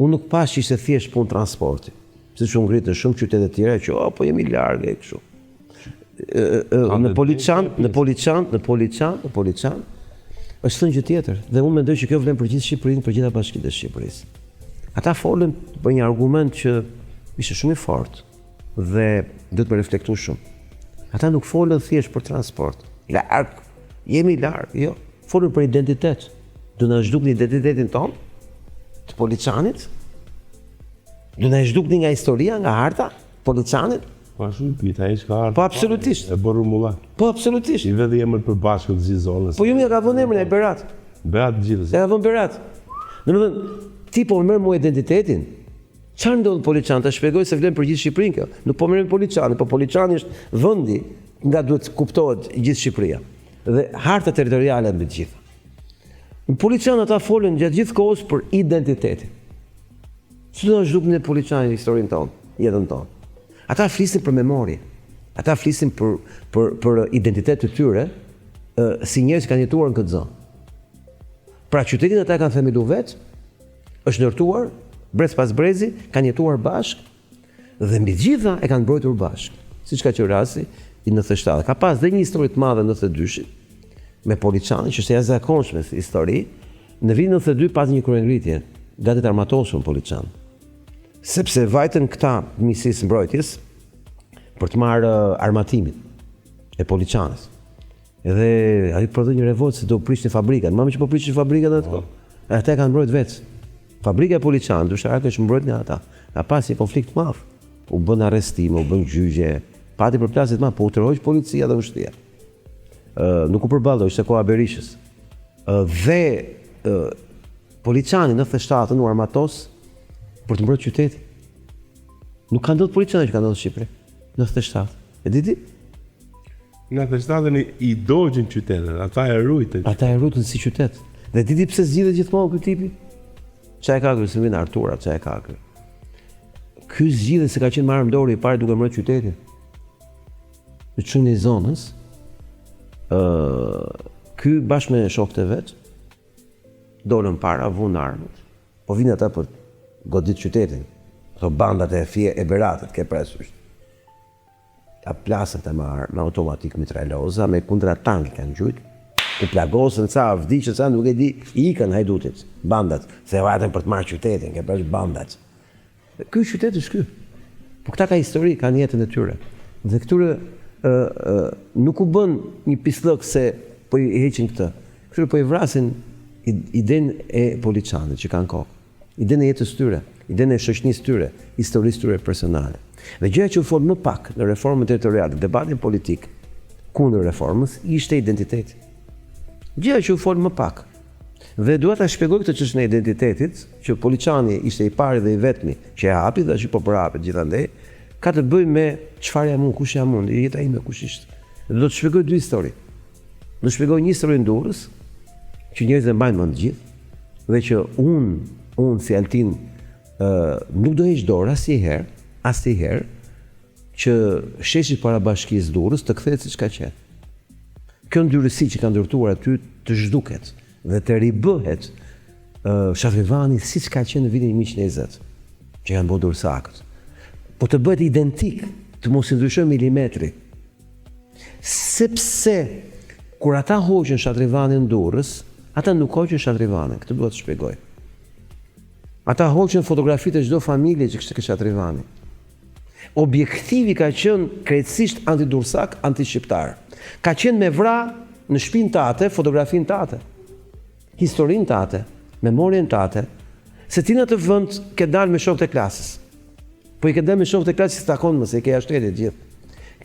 Unë nuk pashë që ishte thjesht punë transporti. Siç u ngrit në shumë qytete të tjera që oh, po jemi larg e kështu. Në Poliçan, në Poliçan, në Poliçan, në Poliçan është thënë gjë tjetër dhe unë mendoj që kjo vlen për gjithë Shqipërinë, për gjitha bashkitë e Shqipërisë. Ata folën për një argument që ishte shumë i fortë dhe duhet me reflektu shumë. Ata nuk folën thjesht për transport. Larg, jemi larg, jo. Folën për identitet. Do na zhdukni identitetin tonë të Poliçanit? Do na zhdukni nga historia, nga harta Poliçanit? Po ashtu i pyet, ai çka ardhur. Po absolutisht. E bërë rrumbullak. Po absolutisht. I vë emër përbashkët të gjithë zonës. Po ju më ka vënë emrin e Berat. Berat gjithë. E ka vënë Berat. Domethënë, ti po merr mua identitetin. Çfarë ndodh në Poliçan? Ta shpjegoj se vlen për gjithë Shqipërinë kjo. Nuk po merrem Poliçanin, po Poliçani është vendi nga duhet të kuptohet gjithë Shqipëria. Dhe harta territoriale mbi të gjitha. Në Poliçan ata folën gjatë gjithë kohës për identitetin. Si do na zhdukni ne Poliçanin historinë tonë, jetën tonë. Ata flisnin për memorie. Ata flisnin për për për identitet të tyre, ë si njerëz që kanë jetuar në këtë zonë. Pra qytetin ata e kanë themelu vetë, është ndërtuar brez pas brezi, kanë jetuar bashkë dhe mbi të gjitha e kanë mbrojtur bashkë. Siç ka qenë rasti i 97. Ka pas dhe një histori të madhe në 92-shit me Poliçanin, që është e jashtëzakonshme si histori. Në vitin 92 pati një kryengritje, gati të armatosur në Poliçan. Sepse vajtën këta Ministrisë së Mbrojtjes për të marrë armatimin e Poliçanit. Edhe ai prodhoi një revoltë se do prishnin fabrikën. Mami që po prishnin fabrikën atë kohë. Po. Ata e kanë mbrojt vetë. Fabrika e Poliçanit, ushtarake është mbrojt nga ata. Ka pas një konflikt të madh. U bën arrestime, u bën gjyqe, pati përplasje të madh, po u tërhoq policia dhe ushtria. Ë nuk u përballoi, ishte koha e Berishës. Ë dhe ë Poliçani në 97-ën u armatos për të mbrojtur qytetin. Nuk ka ndodhur Poliçani që ka ndodhur në Shqipëri. 97. E di ti? Në 97-ën i dogjën qytetet, ata e ruajtën. Ata e ruajtën si qytet. Dhe di ti pse zgjidhet gjithmonë ky tipi? Ça e ka ky, si vjen Artura, ça e ka ky? Ky zgjidhet se ka qenë më armëdori i pari duke mbrojtur qytetin. Në çunin e zonës, ë ky bashkë me shokët e vet dolën para, vunë armët. Po vinë ata për godit qytetin. Ato bandat e fie e Beratit, ke parasysh. Ta plasën këta me armë, me automatik mitraloza, me kundratank i kanë gjujt, u plagosën ca, vdiqën ca, nuk e di, i ikën hajdutit, bandat, se vajtën për të marrë qytetin, ke parasysh bandat. Ky qytet është ky. Po këta ka histori, kanë jetën e tyre. Dhe këtyre ë ë nuk u bën një pisllëk se po i heqin këtë. Këtyre po i vrasin idenë e Poliçanit që kanë kokë. Idenë e jetës tyre, idenë e shoqënisë tyre, historisë tyre personale. Dhe gjëja që u fol më pak në reformën territoriale, debatin politik kundër reformës ishte identiteti. Gjëja që u fol më pak. Dhe dua ta shpjegoj këtë çështjen e identitetit, që Poliçani ishte i pari dhe i vetmi që e hapi dhe tash po përhapet gjithandej, ka të bëjë me çfarë jam unë, kush jam unë, jeta ime kush ishte. Dhe do të shpjegoj dy histori. Do të shpjegoj një histori në Durrës, që njerëzit e mbajnë mend të gjithë, dhe që unë, unë si Altin, ë nuk do heq dorë asnjëherë, asnjëherë që sheshi para bashkisë Durrës të kthehet siç ka qenë. Kjo ndyrësi që ka ndërtuar aty të zhduket dhe të ribëhet Shatrivani siç ka qenë në vitin 1920, që kanë bërë durrsakët. Po të bëhet identik, të mos i ndryshojë milimetri. Sepse kur ata hoqën Shatrivanin në Durrës, ata nuk hoqën Shatrivanin, këtë dua të shpjegoj. Ata hoqën fotografitë e çdo familje që kishte Shatrivani. Objektivi ka qenë krejtësisht antidurrsak, antishqiptar. Ka qenë me vra në shpinë tate, fotografinë tate, historinë tate, memorien tate, se ti në atë vend ke dalë me shokët e klasës. Po i ke dalë me shokët e klasës që s'takon më, se i ke jashtë shtetit gjithë.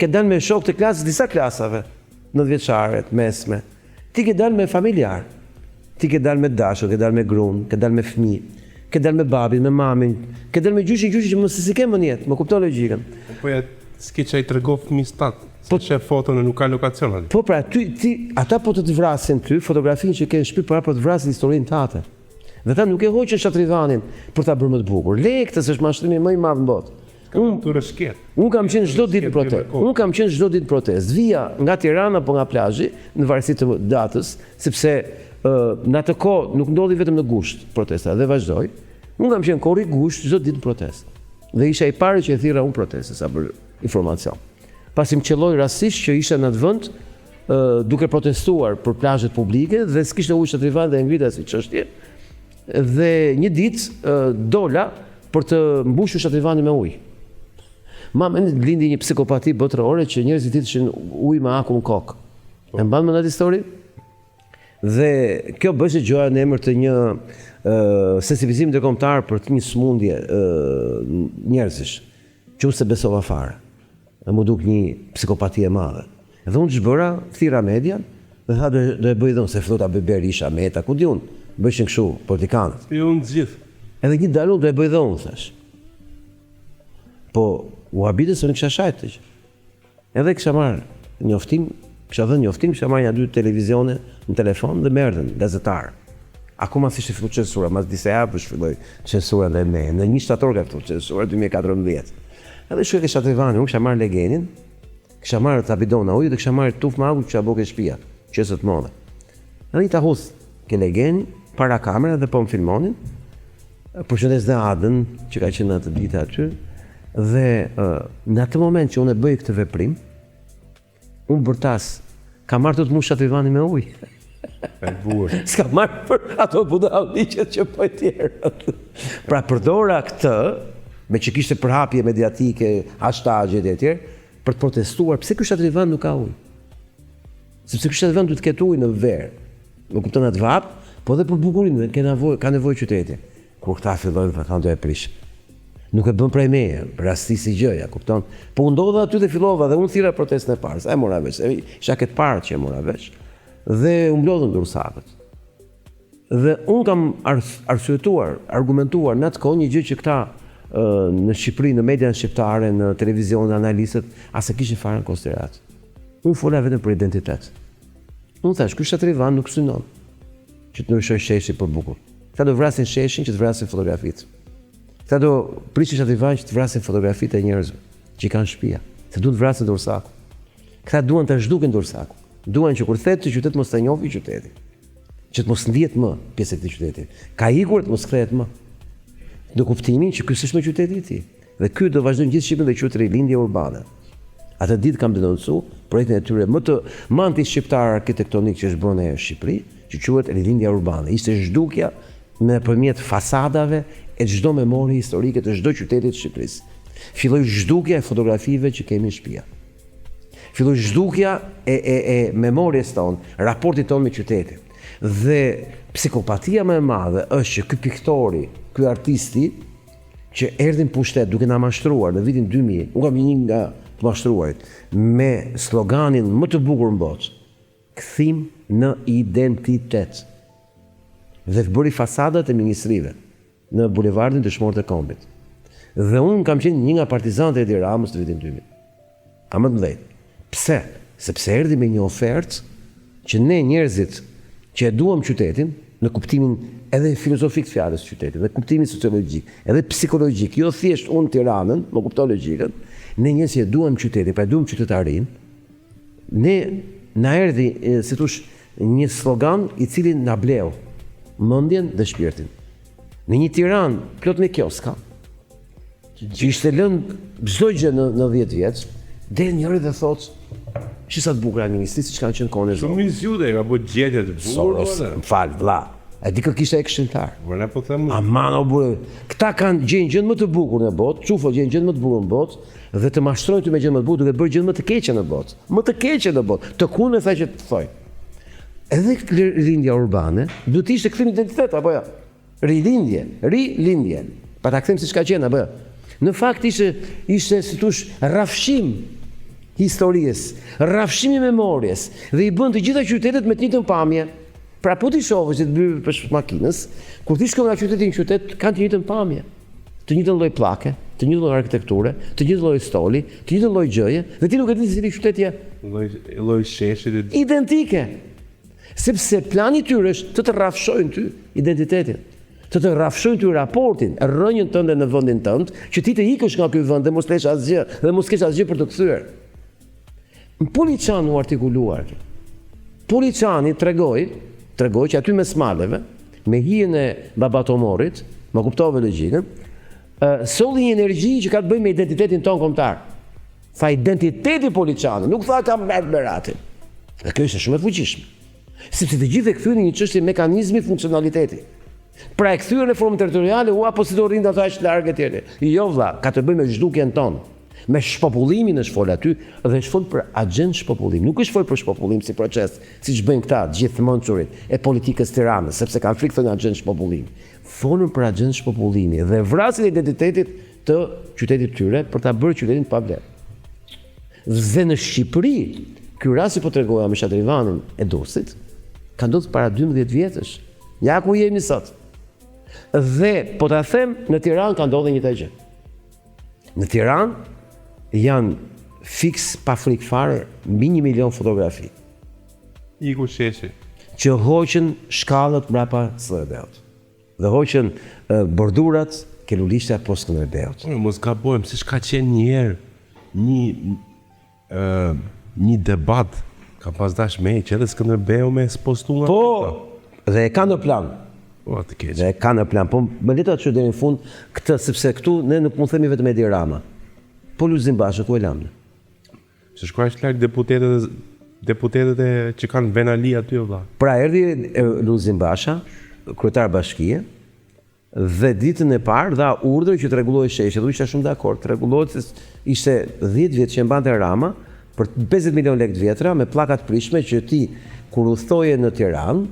Ke dalë me shokët e klasës disa klasave, nëntëvjeçare, të mesme. Ti ke dalë me familjar. Ti ke dalë me dashur, ke dalë me gruan, ke dalë me fëmijë, ke dalë me babin, me mamin, ke dalë me gjyshin, gjyshin që më se s'i ke më në jetë, më kupton logjikën. Po ja, s'ke ça i tregon fëmijës tat, se po sheh foton e nuk ka lokacion aty. Po pra, ty ti ata po të të vrasin ty, fotografinë që ke në shtëpi, por po të vrasin historinë tate. Dhe ata nuk e hoqën shatrivanin për ta bërë më të bukur. Le këtë se është mashtrimi më i madh në botë. Unë të rëshket. Unë kam qenë çdo ditë në protestë. Unë kam qenë çdo ditë në protestë. Vija nga Tirana apo nga plazhi, në varësi të datës, sepse në atë kohë nuk ndodhi vetëm në gusht protesta dhe vazhdoi. Unë kam qenë korrik gusht çdo ditë në protestë. Dhe isha i pari që e thirra unë protestën sa për informacion. Pasi më qëlloi rastësisht që isha në atë vend duke protestuar për plazhet publike dhe s'kishte ujë shatrivan dhe e ngrita si çështje. Dhe një ditë dola për të mbushur shatrivanin me ujë. Ma mend lindi një psikopati botërore që njerëzit hidhshin ujë me akull në kokë. E mban mend atë histori? Dhe kjo bëhej gjoja në emër të një sensibilizimi ndërkombëtar për të një sëmundje njerëzish, që unë s'e besova fare. Dhe m'u duk një psikopati e madhe. Dhe unë ç'bëra, thirra median dhe tha do do e bëj dhe unë, se filloi ta bëjë Berisha, Meta, ku di unë, bëshin kështu politikanët. Jo unë të gjithë. Edhe një dal unë do e bëj dhe unë, thash. Po u habitën se unë kisha shajt këtë gjë. Edhe kisha marrë njoftim, kisha dhënë njoftim, kisha marrë nja dy televizione në telefon dhe më erdhën gazetarë. Akoma s'ishte filluar censura, mas disa javësh filloi censura ndaj meje. Në 1 shtator ka filluar censura 2014. Edhe shkoj ke Shatrivani, unë kisha marrë legenin, kisha marrë ca bidona ujë dhe kisha marrë tufë me akull që kisha bërë ke shtëpia, qese të mëdha. Edhe i ta hudh ke legeni para kamera dhe po më filmonin. Përshëndes dhe Adën, që ka qenë atë ditë aty, dhe në atë moment që unë e bëj këtë veprim, unë bërtas, kam marrë të të mbush Shatrivanin me ujë. E bukur. S'kam marrë për ato budalliqet që po e tjerë. Pra përdora këtë, me që kishte përhapje mediatike, hashtagjet e tjerë, për të protestuar, pse ky Shatrivan nuk ka ujë? Sepse ky Shatrivan duhet të ketë ujë në verë. Më kupton atë vapë, po dhe për bukurinë, ka nevojë, ka nevojë qyteti. Kur këta fillojnë të thonë do e prish. Nuk e bën prej meje, rastisi gjëja, kupton? Po u ndodha aty dhe fillova dhe unë thirra protestën e parë, e mora vesh, e isha ke të parët që e mora vesh. Dhe u mblodhën durrsakët. Dhe unë kam arsyetuar, argumentuar në atë kohë një gjë që këta në Shqipëri, në median shqiptare, në televizion, analistët, as e kishin fare në konsideratë. Unë fola vetëm për identitet. Unë thash, ky shatrivan nuk synon që të ndryshojë sheshin për bukur. Këta do vrasin sheshin që të vrasin fotografitë. Këta do prishin shatrivan që të vrasin fotografitë e njerëzve që i kanë shtëpia, se duan të vrasin durrsakun. Këta duan të zhdukin durrsakun. Duan që kur thet të qytet mos ta njohë qyteti. Që të mos ndihet më pjesë e këtij qyteti. Ka ikur të mos kthehet më. Në kuptimin që ky s'është më qyteti i tij. Dhe ky do vazhdojnë gjithë Shqipërinë dhe quhet rilindje urbane. Atë ditë kam denoncu projektin e tyre më të më antishqiptar arkitektonik që është bërë në Shqipëri, që quhet rilindja urbane. Ishte zhdukja nëpërmjet fasadave e çdo memorie historike të çdo qyteti të Shqipërisë. Filloi zhdukja e fotografive që kemi në shtëpia. Filloi zhdukja e e e memories tonë, raportit tonë me qytetin. Dhe psikopatia më e madhe është që ky piktori, ky artisti që erdhi në pushtet duke na mashtruar në vitin 2000, unë kam një nga të mashtruarit, me sloganin më të bukur në botë, kthim në identitet. Dhe bëri fasadat e ministrive në bulevardin Dëshmorët e Kombit. Dhe unë kam qenë një nga partizanët e Edi Ramës në vitin 2000. A më të mëdhenj. Pse? Sepse erdhi me një ofertë që ne njerëzit që e duam qytetin, në kuptimin edhe filozofik të fjalës qytetit, dhe kuptimin sociologjik, edhe psikologjik, jo thjesht unë Tiranën, më kupton logjikën, ne njerëz që e duam qytetin, pra e duam qytetarinë, ne na erdhi, si thosh, një slogan i cili na bleu mendjen dhe shpirtin. Në një Tiranë plot me kioska, Që ishte lënë çdo gjë në në 10 vjet, del njëri dhe thotë, Shi sa të bukura ministri, siç kanë qenë kohën e Zogut. Shumë i zgjuar, ka bërë gjetje të bukura. Soros, më fal, vlla. E di kë kishte e këshilltar. Po ne po them. Aman o burrë. Këta kanë gjejnë gjën më të bukur në botë, çufo gjejnë gjën më të bukur në botë dhe të mashtrojnë ty me gjën më të bukur duke bërë gjën më të keqe në botë. Më të keqe në botë. Të kundër asaj që të thoj. Edhe rilindja urbane duhet të ishte kthim identitet apo jo? Rilindje, rilindje. Pa ta kthejmë siç ka qenë apo jo? Në fakt ishte ishte si thosh rrafshim historisë, rrafshim i memories dhe i bën të gjitha qytetet me të njëjtën pamje. Pra po t'i shohësh si të hypësh makinës, kur ti shkon nga qyteti në qytet kanë të njëjtën pamje, të njëjtën lloj pllake, të njëjtën lloj arkitekture, të njëjtën lloj stoli, të njëjtën lloj gjëje dhe ti nuk e di se cili qytet je. Lloj lloj sheshit. Identike. Sepse plani i tyre është të të rrafshojnë ty identitetin. Të të rrafshojnë ty raportin, rrënjën tënde në vendin tënd, që ti të ikësh nga ky vend dhe mos lesh asgjë dhe mos kesh asgjë për të kthyer. Në Poliçan u artikulua kjo. Poliçani tregoi, tregoi që aty mes maleve, me hijen e Baba Tomorit, më kuptove logjikën, solli një energji që ka të bëjë me identitetin tonë kombëtar. Tha identiteti Poliçani, nuk tha kam marrë Beratin. Dhe kjo ishte shumë e fuqishme. Sepse të gjithë e kthyen në një çështje mekanizmi funksionaliteti. Pra e kthyer në formë territoriale, ua po si do rrinë ata aq larg etj. Jo vlla, ka të bëjë me zhdukjen tonë, me shpopullimin është fol aty dhe është fol për agjendë shpopullim. Nuk është fol për shpopullim si proces, siç bëjnë këta të gjithë të mençurit e politikës Tiranës, sepse kanë frikë thonë agjendë shpopullimi. Folën për agjendë shpopullimi dhe vrasjen e identitetit të qytetit tyre për ta bërë qytetin pa vlerë. Dhe në Shqipëri, ky rast që po tregoja me Shadrivanin e Durrësit, ka ndodhur para 12 vjetësh. Ja ku jemi sot. Dhe po ta them, në Tiranë ka ndodhur e njëjta gjë. Në Tiranë janë fiks pa frikë fare mbi 1 milion fotografi. Iku sheshi. Që hoqën shkallët mbrapa Skënderbeut. Dhe hoqën bordurat ke lulishtja poshtë Skënderbeut. Ore mos gabojmë, siç ka qenë një herë një ë një debat ka pas dash me heq edhe Skënderbeu me spostu nga Po, dhe e ka në plan. Po atë keq. Dhe e ka në plan, po më le ta çoj deri në fund këtë sepse këtu ne nuk mund themi vetëm Edi Rama. Po Lulzim Basha ku e lamë ne? Se shkoj aq larg deputetët deputetët e që kanë venali aty o vlla. Pra erdhi Lulzim Basha, kryetar bashkie, dhe ditën e parë dha urdhër që të rregullohej sheshi, dhe unë isha shumë dakord, të rregullohet se ishte 10 vjet që e mbante Rama për 50 milion lekë të vjetra me pllaka të prishme që ti kur udhëtoje në Tiranë,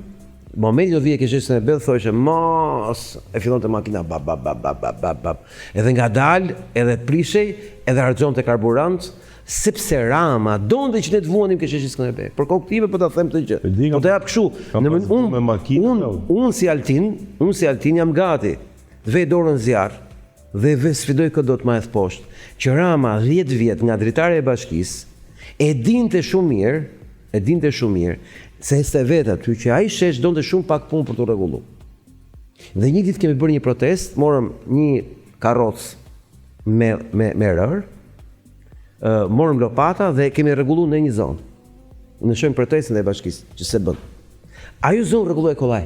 Momenti do vije ke sheshi Skënderbeu thoshe mos e fillonte makina bap bap bap bap bap bap bap edhe ngadalë edhe prishej edhe harxhonte karburant sepse Rama donte që ne të vuanim ke sheshi Skënderbeu për kokë time po ta them këtë gjë po ta jap kështu në mënyrë unë me makinë unë unë si Altin unë si Altin jam gati të vej dorën në zjarr dhe ve sfidoj kë do të ma hedh poshtë që Rama 10 vjet nga dritarja e bashkisë e dinte shumë mirë E dinte shumë mirë, se ecte vetë aty, që ai shesh donte shumë pak punë për t'u rregullu. Dhe një ditë kemi bërë një protestë, morëm një karrocë me me me rërë, ë morëm lopata dhe kemi rregullu në një zonë. Në shenjë protestën ndaj bashkisë, që s'e bën. Ajo zonë rregullohej kollaj.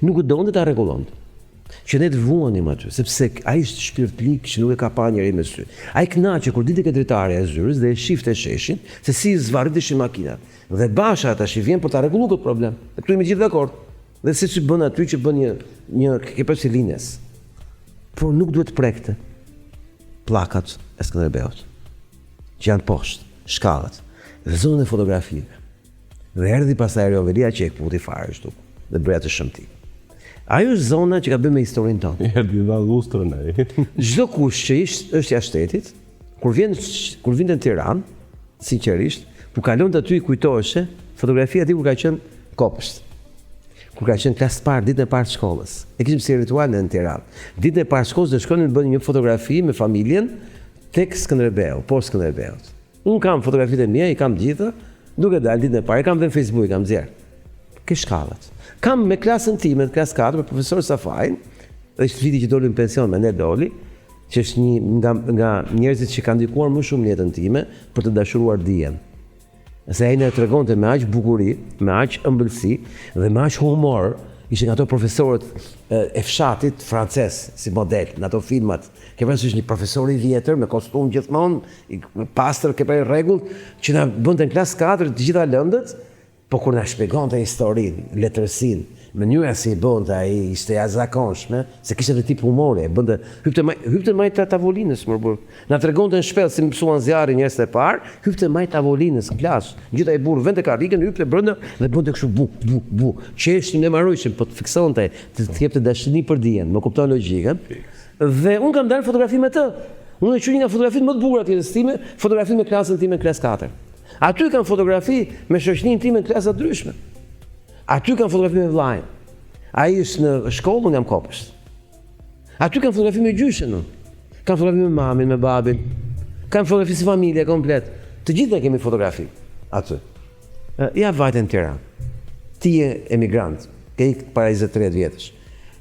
Nuk donte ta rregullonte. Që ne të vuanim aty, sepse ai është shpirtlik që nuk e ka pa njeri me sy. Ai kënaqej kur dilte ke dritarja e zyrës dhe e shifte sheshin, se si zvarriteshin makinat. Dhe Basha tash i vjen për ta rregulluar këtë problem. Dhe këtu jemi gjithë dakord. Dhe siç bën aty që bën një një ke pas linjes. Por nuk duhet të prekte pllakat e Skënderbeut që janë poshtë, shkallët dhe zonën e fotografive. Dhe erdhi pastaj Erion Veliaj që e këputi fare ashtu dhe bëri atë shëmti. Ajo është zona që ka bërë me historinë tonë. Erdhi dha lustrën ai. Çdo kush që ish, është jashtë shtetit, kur vjen kur vinte në Tiranë, sinqerisht, kur kalonte aty i kujtoheshe fotografia aty kur ka qenë kopsht. Kur ka qenë klasë parë, ditën e parë të shkollës. E kishim si ritual në Tiranë. Ditën e parë të shkollës do shkonim të bënim një fotografi me familjen tek Skënderbeu, poshtë Skënderbeut. Unë kam fotografitë e mia, i kam të gjitha, duke dalë ditën e parë, i kam dhe në Facebook, i kam nxjerr. Ke shkallët. Kam me klasën time, në klasë 4, me profesor Safajn, dhe është viti që doli në pension me ne doli, që është një nga nga njerëzit që kanë ndikuar më shumë në jetën time për të dashuruar dijen. Se ai na tregonte me aq bukuri, me aq ëmbëlsi dhe me aq humor, ishte nga ato profesorët e fshatit francez si model, në ato filmat. Ke parasysh një profesor i vjetër me kostum gjithmonë, i pastër, ke parë rregull, që na bënte në klasë 4 të gjitha lëndët, po kur na shpjegonte historinë, letërsinë, mënyra si i bënte ai ishte e jashtëzakonshme, se kishte edhe tip humori, e bënte, hypte maj, hypte majë të tavolinës, mor burr. Na tregonte në shpellë si mësuan zjarrin njerëzit e parë, hypte majë tavolinës në klasë. Gjithë ai burrë vente karriken, hypte brenda dhe bënte kështu bu bu bu. Qeshnim ne marojshim, po të fiksonte, të, të jepte dashni për dijen, më kupton logjikën? Dhe unë kam dalë fotografi me të. Unë e quaj një nga fotografitë më të bukura të jetës time, fotografi me klasën time në klasë 4. Aty kam fotografi me shoqërinë time në klasa të ndryshme. Aty kam fotografi me vëllain. Ai është në shkollë, unë jam kopsht. Aty kam fotografi me gjyshen unë. Kam fotografi me mamin, me babin. Kam fotografi si familje komplet. Të gjithë ne kemi fotografi aty. Ja vajte në Tiranë. Ti je emigrant, ke ikë para 20-30 vjetësh.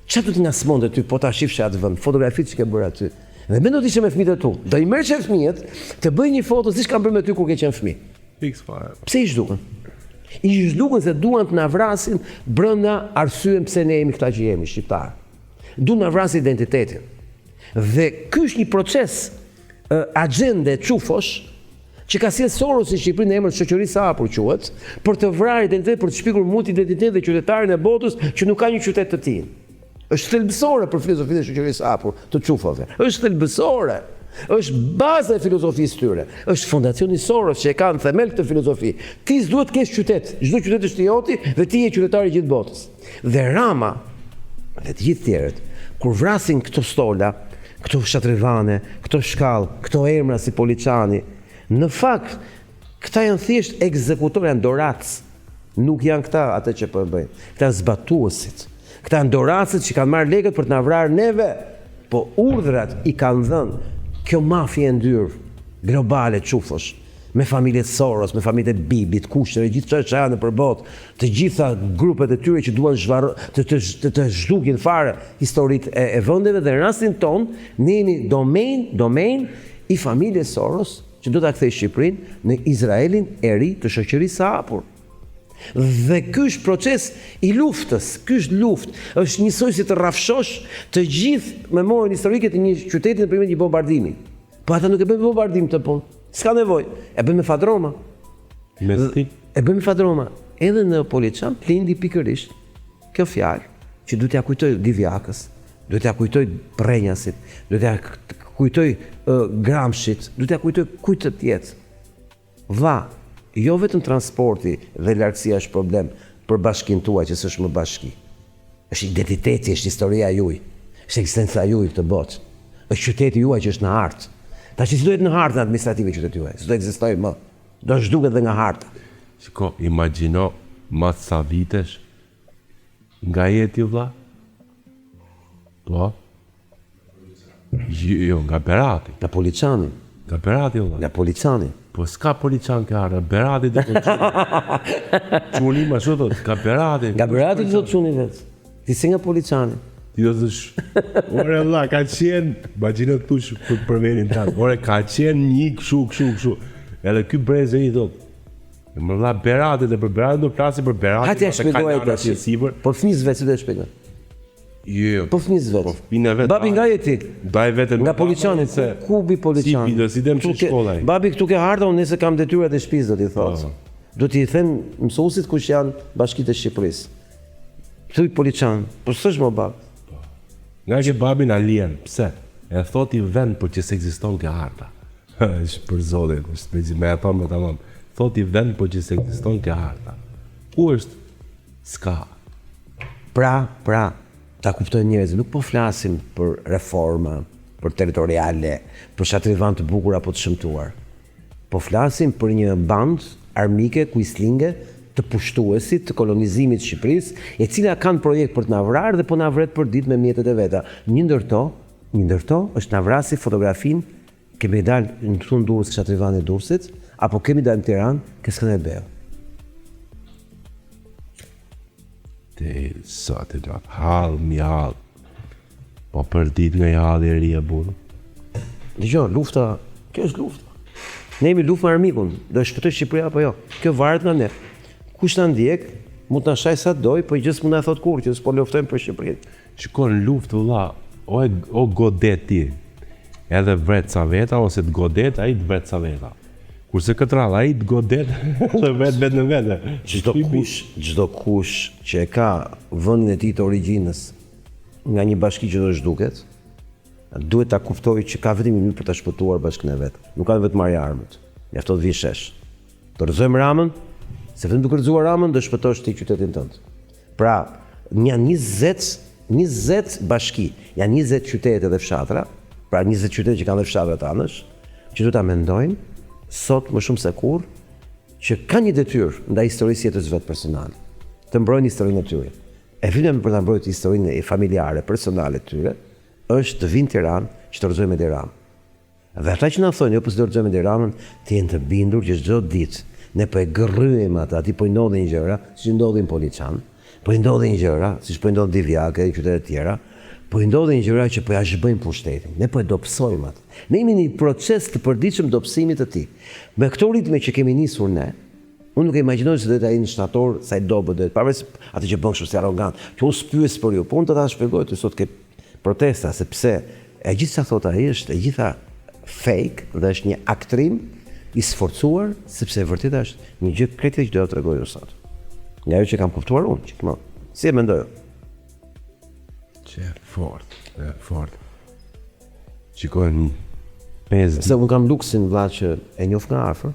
Çfarë do të ngacmonte ty po ta shifshe atë vend, fotografitë që ke bërë aty. Dhe mendo të ishe me fëmijët e tu. Do i merrshe fëmijët të bëjnë një foto siç kanë bërë me ty kur ke qenë fëmijë. Fiks fare. Pse i zhdukën? I zhdukën se duan të na vrasin brenda arsyen pse ne jemi këta që jemi shqiptarë. Duan të na vrasin identitetin. Dhe ky është një proces axhende çufosh që ka sjellë Soros në Shqipëri në emër të shoqërisë së hapur quhet, për të vrarë identitet, për të shpikur multi-identitet dhe qytetarin e botës që nuk ka një qytet të tij. Është thelbësore për filozofinë e shoqërisë së hapur të çufove. Është thelbësore. Është baza e filozofisë së tyre. Është fondacioni Soros që e ka në themel këtë filozofi. Ti s'duhet të kesh qytet. Çdo qytet është i joti dhe ti je qytetari i gjithë botës. Dhe Rama dhe të gjithë tjerët, kur vrasin këto stola, këto shatrivane, këto shkallë, këto emra si Poliçani, në fakt këta janë thjesht ekzekutorë, janë doracë. Nuk janë këta atë që po e bëjnë. Këta janë zbatuesit. Këta janë doracët që kanë marrë lekët për të na vrarë neve. Po urdhrat i kanë dhënë kjo mafie e ndyrë globale çufosh me familjet Soros, me familjet e Bibit, Kushner, gjithë çfarë që janë nëpër botë, të gjitha grupet e tyre që duan zhvarr të të të, të zhdukin fare historitë e, e vendeve dhe në rastin tonë ne jemi domain, domain i familjes Soros që do ta kthejë Shqipërinë në Izraelin e ri të shoqërisë së hapur. Dhe ky është proces i luftës, ky është luftë, është njësoj si të rrafshosh të gjithë memorien historike të një qyteti nëpërmjet një bombardimi. Po ata nuk e bëjnë bombardim këtë punë. S'ka nevojë. E bëjnë me fadroma. Me stil. E bëjnë me fadroma. Edhe në Poliçan lindi pikërisht kjo fjalë që duhet t'ia kujtoj Divjakës, duhet t'ia kujtoj Prrenjasit, duhet t'ia kujtoj uh, Gramshit, duhet t'ia kujtoj kujt të tjetë. Vlla, jo vetëm transporti dhe largësia është problem për bashkinë tuaj që s'është më bashki. Është identiteti, është historia juaj, është ekzistenca juaj në këtë botë. Është qyteti juaj që është në hartë. Tash si do jetë në hartën administrative qyteti juaj? S'do ekzistojë më. Do zhduket dhe nga harta. Shiko, imagjino mas sa vitesh nga je ti vlla? Po. Jo, jo, nga Berati. Nga Poliçani. Nga Berati vlla. Nga Poliçani. Po s'ka Poliçan ke harta, Berati të po çuni. Çuni ma ashtu thot, nga Berati. Nga Berati të thot çuni vet. Ti si nga Poliçani. Ti do të thosh, ore vlla, ka qenë, imagjino të thush për, për venin tënd. Ore ka qenë një kështu, kështu, kështu. Edhe ky brez i thot, Më vlla Berati dhe për Beratin do flasim për Beratin. Hajde ja shpjegoj tash. Po fëmijës vet si do e shpjegoj. Jo, jo. Po fëmijës vet. Po fëmijën vet. Babi nga je ti? Daj vetëm. Nga Poliçani se ku bi Poliçani? Si bi, si dem në shkolla. Babi këtu ke harta, unë nesër kam detyrat e shtëpisë do t'i thotë. Po. Do t'i them mësuesit kush janë bashkitë e Shqipërisë. Thuj Poliçan, po s'është më bab. Po. Nga ke babin Alien, pse? E thot i vend por që s'ekziston ke harta. Është për zotin, është me me e thonë me tamam. Thot i vend por që s'ekziston ke harta. Ku është? S'ka. Pra, pra, ta kuptojnë njerëzit, nuk po flasim për reforma, për territoriale, për shatrivan të bukur apo të shëmtuar. Po flasim për një bandë armike, kuislinge, të pushtuesit, të kolonizimit të Shqipërisë, e cila kanë projekt për të na vrarë dhe po na vret për ditë me mjetet e veta. Një ndër to, një ndër to është na vrasi fotografinë Kemi dalë në këtu në Durrës, Shatrivani i Durrësit, apo kemi dalë në Tiranë, ke Skënderbeu. Te sot e gjatë, hall mi hall. Po për ditë nga i halli e ri e burë. Dëgjo, lufta, kjo është lufta. Ne jemi luftë me armikun, do e shpëtoj Shqipëria apo jo? Kjo varet nga ne. Kush na ndjek, mund të na shaj sa doj, po gjë s'mund na thotë kurrë që s'po luftojmë për Shqipërinë. Shiko në luftë vëlla, o e o godet ti, edhe vret ca veta ose të godet ai të vret ca veta. Kurse këtë radhë ai të godet dhe vret vetën e vet. Çdo kush, çdo kush që e ka vendin e tij të origjinës nga një bashki që do zhduket, duhet ta kuptojë që ka vetëm një mënyrë për ta shpëtuar bashkinë e vet. Nuk ka nevojë të marrë armët. Mjafton të vijë shesh. Të rrëzojmë Ramën, se vetëm duke rrëzuar Ramën do shpëtosh ti qytetin tënd. Pra, janë 20, 20 bashki, janë 20 qytete dhe fshatra, pra 20 qytete që kanë dhe fshatra të anësh, që duhet ta mendojnë sot më shumë se kurrë që kanë një detyrë ndaj historisë së jetës vet personale, të mbrojnë historinë e tyre. E vetmja për ta mbrojtur historinë e familjare personale të tyre është të vinë në Tiranë që të rrëzojmë Edi Ramën. Dhe ata që na thonë jo po s'do rrëzojmë Edi Ramën, të jenë të bindur që çdo ditë ne po e gërryejmë atë, atij po i ndodhin gjëra, siç i ndodhi në Poliçan. Po i ndodhin gjëra, siç po i ndodh Divjakë e qytete të tjera, po i ndodhin gjëra që po ja zhbëjnë pushtetin. Ne po e dobësojmë atë. Ne jemi në një proces të përditshëm dobësimit të tij. Me këto ritme që kemi nisur ne, unë nuk e imagjinoj se do jetë ai në shtator sa i dobët do jetë, pavarësisht atë që bën kështu si arrogant, që unë s'pyes për ju, po unë do ta shpjegoj ty sot ke protesta, sepse e gjithë ça thotë ai është e gjitha fake dhe është një aktrim i sforcuar, sepse e vërteta është një gjë krejt tjetër që do jua tregoj unë sot. Nga ajo që kam kuptuar unë, gjithmonë. Si e mendoj unë? Që e fort, e fort. Shikojnë 5 Se unë kam luksin vlla që e njoh nga afër,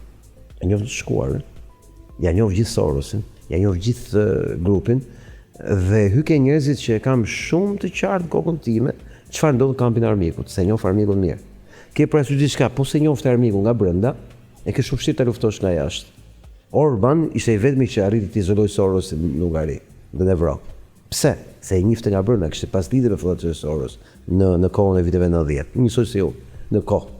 e njoh të shkuarën, ja njoh gjithë Sorosin, ja njoh gjithë grupin dhe hyj ke njerëzit që e kam shumë të qartë në kokën time çfarë ndodh në kampin e armikut, se njoh armikun mirë. Ke parasysh diçka, po s'e njofte armikun nga brenda, e ke shumë vështirë ta luftosh nga jashtë. Orban ishte i vetmi që arriti të izolojë Sorosin në Hungari dhe në Evropë. Pse? Se e njifte nga brenda, kishte pas lidhje me Fondacionin Soros në në kohën e viteve 90, njësoj si unë, në kohë.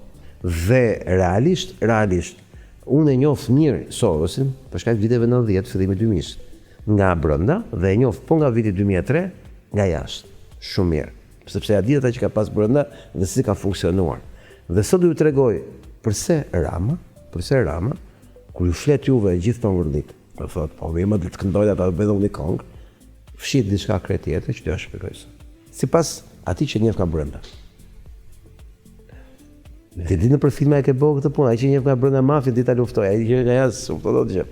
Dhe realisht, realisht, unë e njoh mirë Sorosin për shkak të viteve 90, fillimi 2000-sh, nga brenda dhe e njoh po nga viti 2003 nga jashtë. Shumë mirë. Sepse ja di ata që ka pas brenda dhe si ka funksionuar. Dhe sot do ju tregoj përse Rama, përse Rama, kur ju flet juve gjithë tongërllik, Do thotë, po mirë, më të këndojnë ata, do bëj dhe unë një këngë. Fshihet diçka krejt tjetër që do ja shpjegoj sot. Sipas atij që njeh nga brenda. Ti di nëpër filma e ke bërë këtë punë, ai që njeh nga brenda mafien di ta luftojë, ai që nga jashtë s'kupton dot gjë.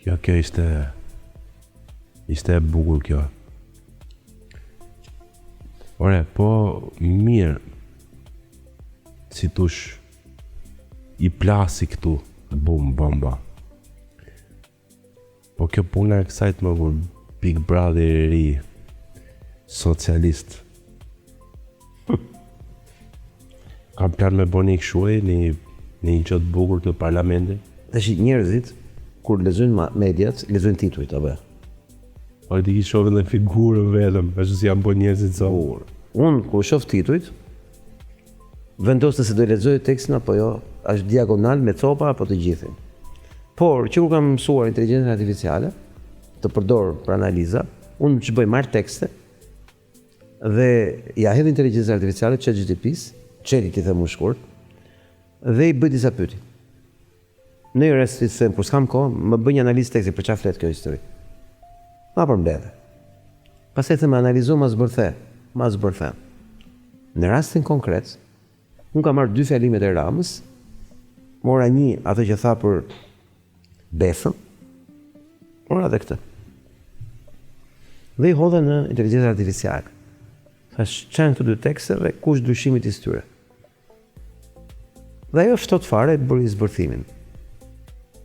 Jo, kjo ishte ishte e bukur kjo. Ore, po mirë si tush i plasi këtu, bum, bomba. Po kjo puna e kësaj të më kur Big Brother i ri, socialist. Kam plan me bo një kështu e, një, një gjë të bukur të parlamentit. Tash njerëzit kur lexojnë mediat, lexojnë titujt apo jo? Po ti i shohin dhe figurën vetëm, ashtu si janë bo njerëzit sot. Unë kur shoh titujt, Vendos nëse do e lexoj tekstin apo jo, është diagonal me copa apo të gjithin. Por që kur kam mësuar inteligjencën artificiale të përdor për analiza, unë ç'bëj marr tekste dhe ja hedh inteligjencës artificiale ChatGPT-s, Chat-it i them unë shkurt, dhe i bëj disa pyetje. Në një rast i them kur s'kam kohë, më bëj një analizë teksti për çfarë flet kjo histori. Ma përmbledhe. Pastaj them analizo ma zbërthe, ma zbërthe. Në rastin konkret, unë kam marrë dy fjalimet e Ramës, mora një atë që tha për besën, mora edhe këtë. Dhe i hodha në inteligjencën artificiale. Thash, ç'janë këto dy tekste dhe kush ndryshimi midis tyre? Dhe ajo ftohtë fare bëri zbërthimin.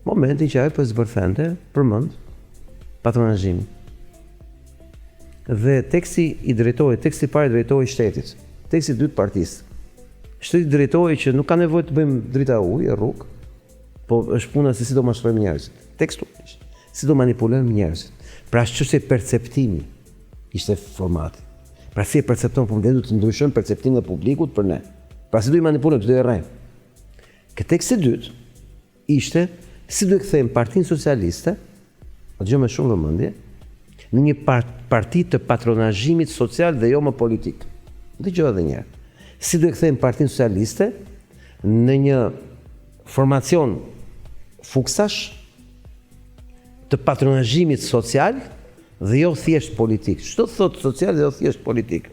Momentin që ajo po zbërthente, përmend patronazhimin. Dhe teksti i drejtohej, teksti i parë i drejtohej shtetit, teksti i dytë partisë. Shteti drejtohej që nuk ka nevojë të bëjmë drita ujë e rrugë, po është puna se si do mashtrojmë njerëzit. Tekstualisht, si do manipulojmë njerëzit. Pra është çështje perceptimi. Ishte formati. Pra si e percepton publiku, ne duhet të ndryshojmë perceptimin e publikut për ne. Pra si do i manipulojmë, si do i rrejmë. Ke teksti i dytë ishte si do e kthejmë Partinë Socialiste, dëgjo me shumë vëmendje, në një parti të patronazhimit social dhe jo më politik. Dëgjo edhe një herë. Si do e kthejmë Partinë Socialiste në një formacion fuksash të patronazhimit social dhe jo thjesht politik. Ç'do të thotë social dhe jo thjesht politik?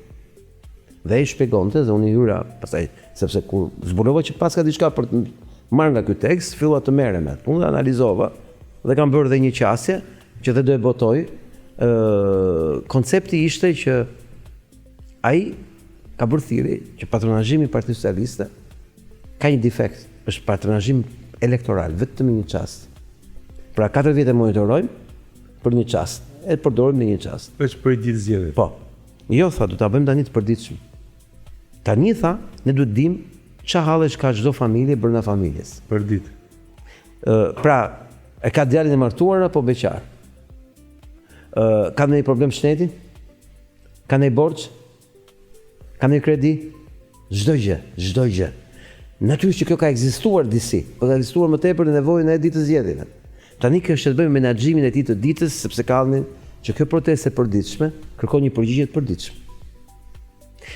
Dhe ai shpjegonte dhe unë i hyra, pastaj sepse kur zbulova që paska diçka për të marrë nga ky tekst, fillova të merrem me atë punë dhe analizova dhe kam bërë dhe një qasje që dhe do e botoj. Ë koncepti ishte që ai ka bërë thirrje që patronazhimi i Partisë Socialiste ka një defekt, është patronazhim elektoral vetëm në një çast. Pra 4 vjet e monitorojmë, Për një çast. E përdorim në një çast. Është për ditë zgjedhjet. Po. Jo tha, do ta bëjmë tani të përditshëm. Tani tha, ne duhet të dimë ça hallesh ka çdo familje brenda familjes. Për ditë. Ë, pra, e ka djalin e martuar apo beqar? Ë, ka ndonjë problem shneti? Ka ndonjë borxh? Ka ndonjë kredi? Çdo gjë, çdo gjë. Natyrisht që kjo ka ekzistuar disi, po ka ekzistuar më tepër në nevojën e ditës zgjedhjeve. Tani kjo është të bëjë me menaxhimin e tij të ditës, sepse ka ardhur që kjo protestë e përditshme kërkon një përgjigje të përditshme.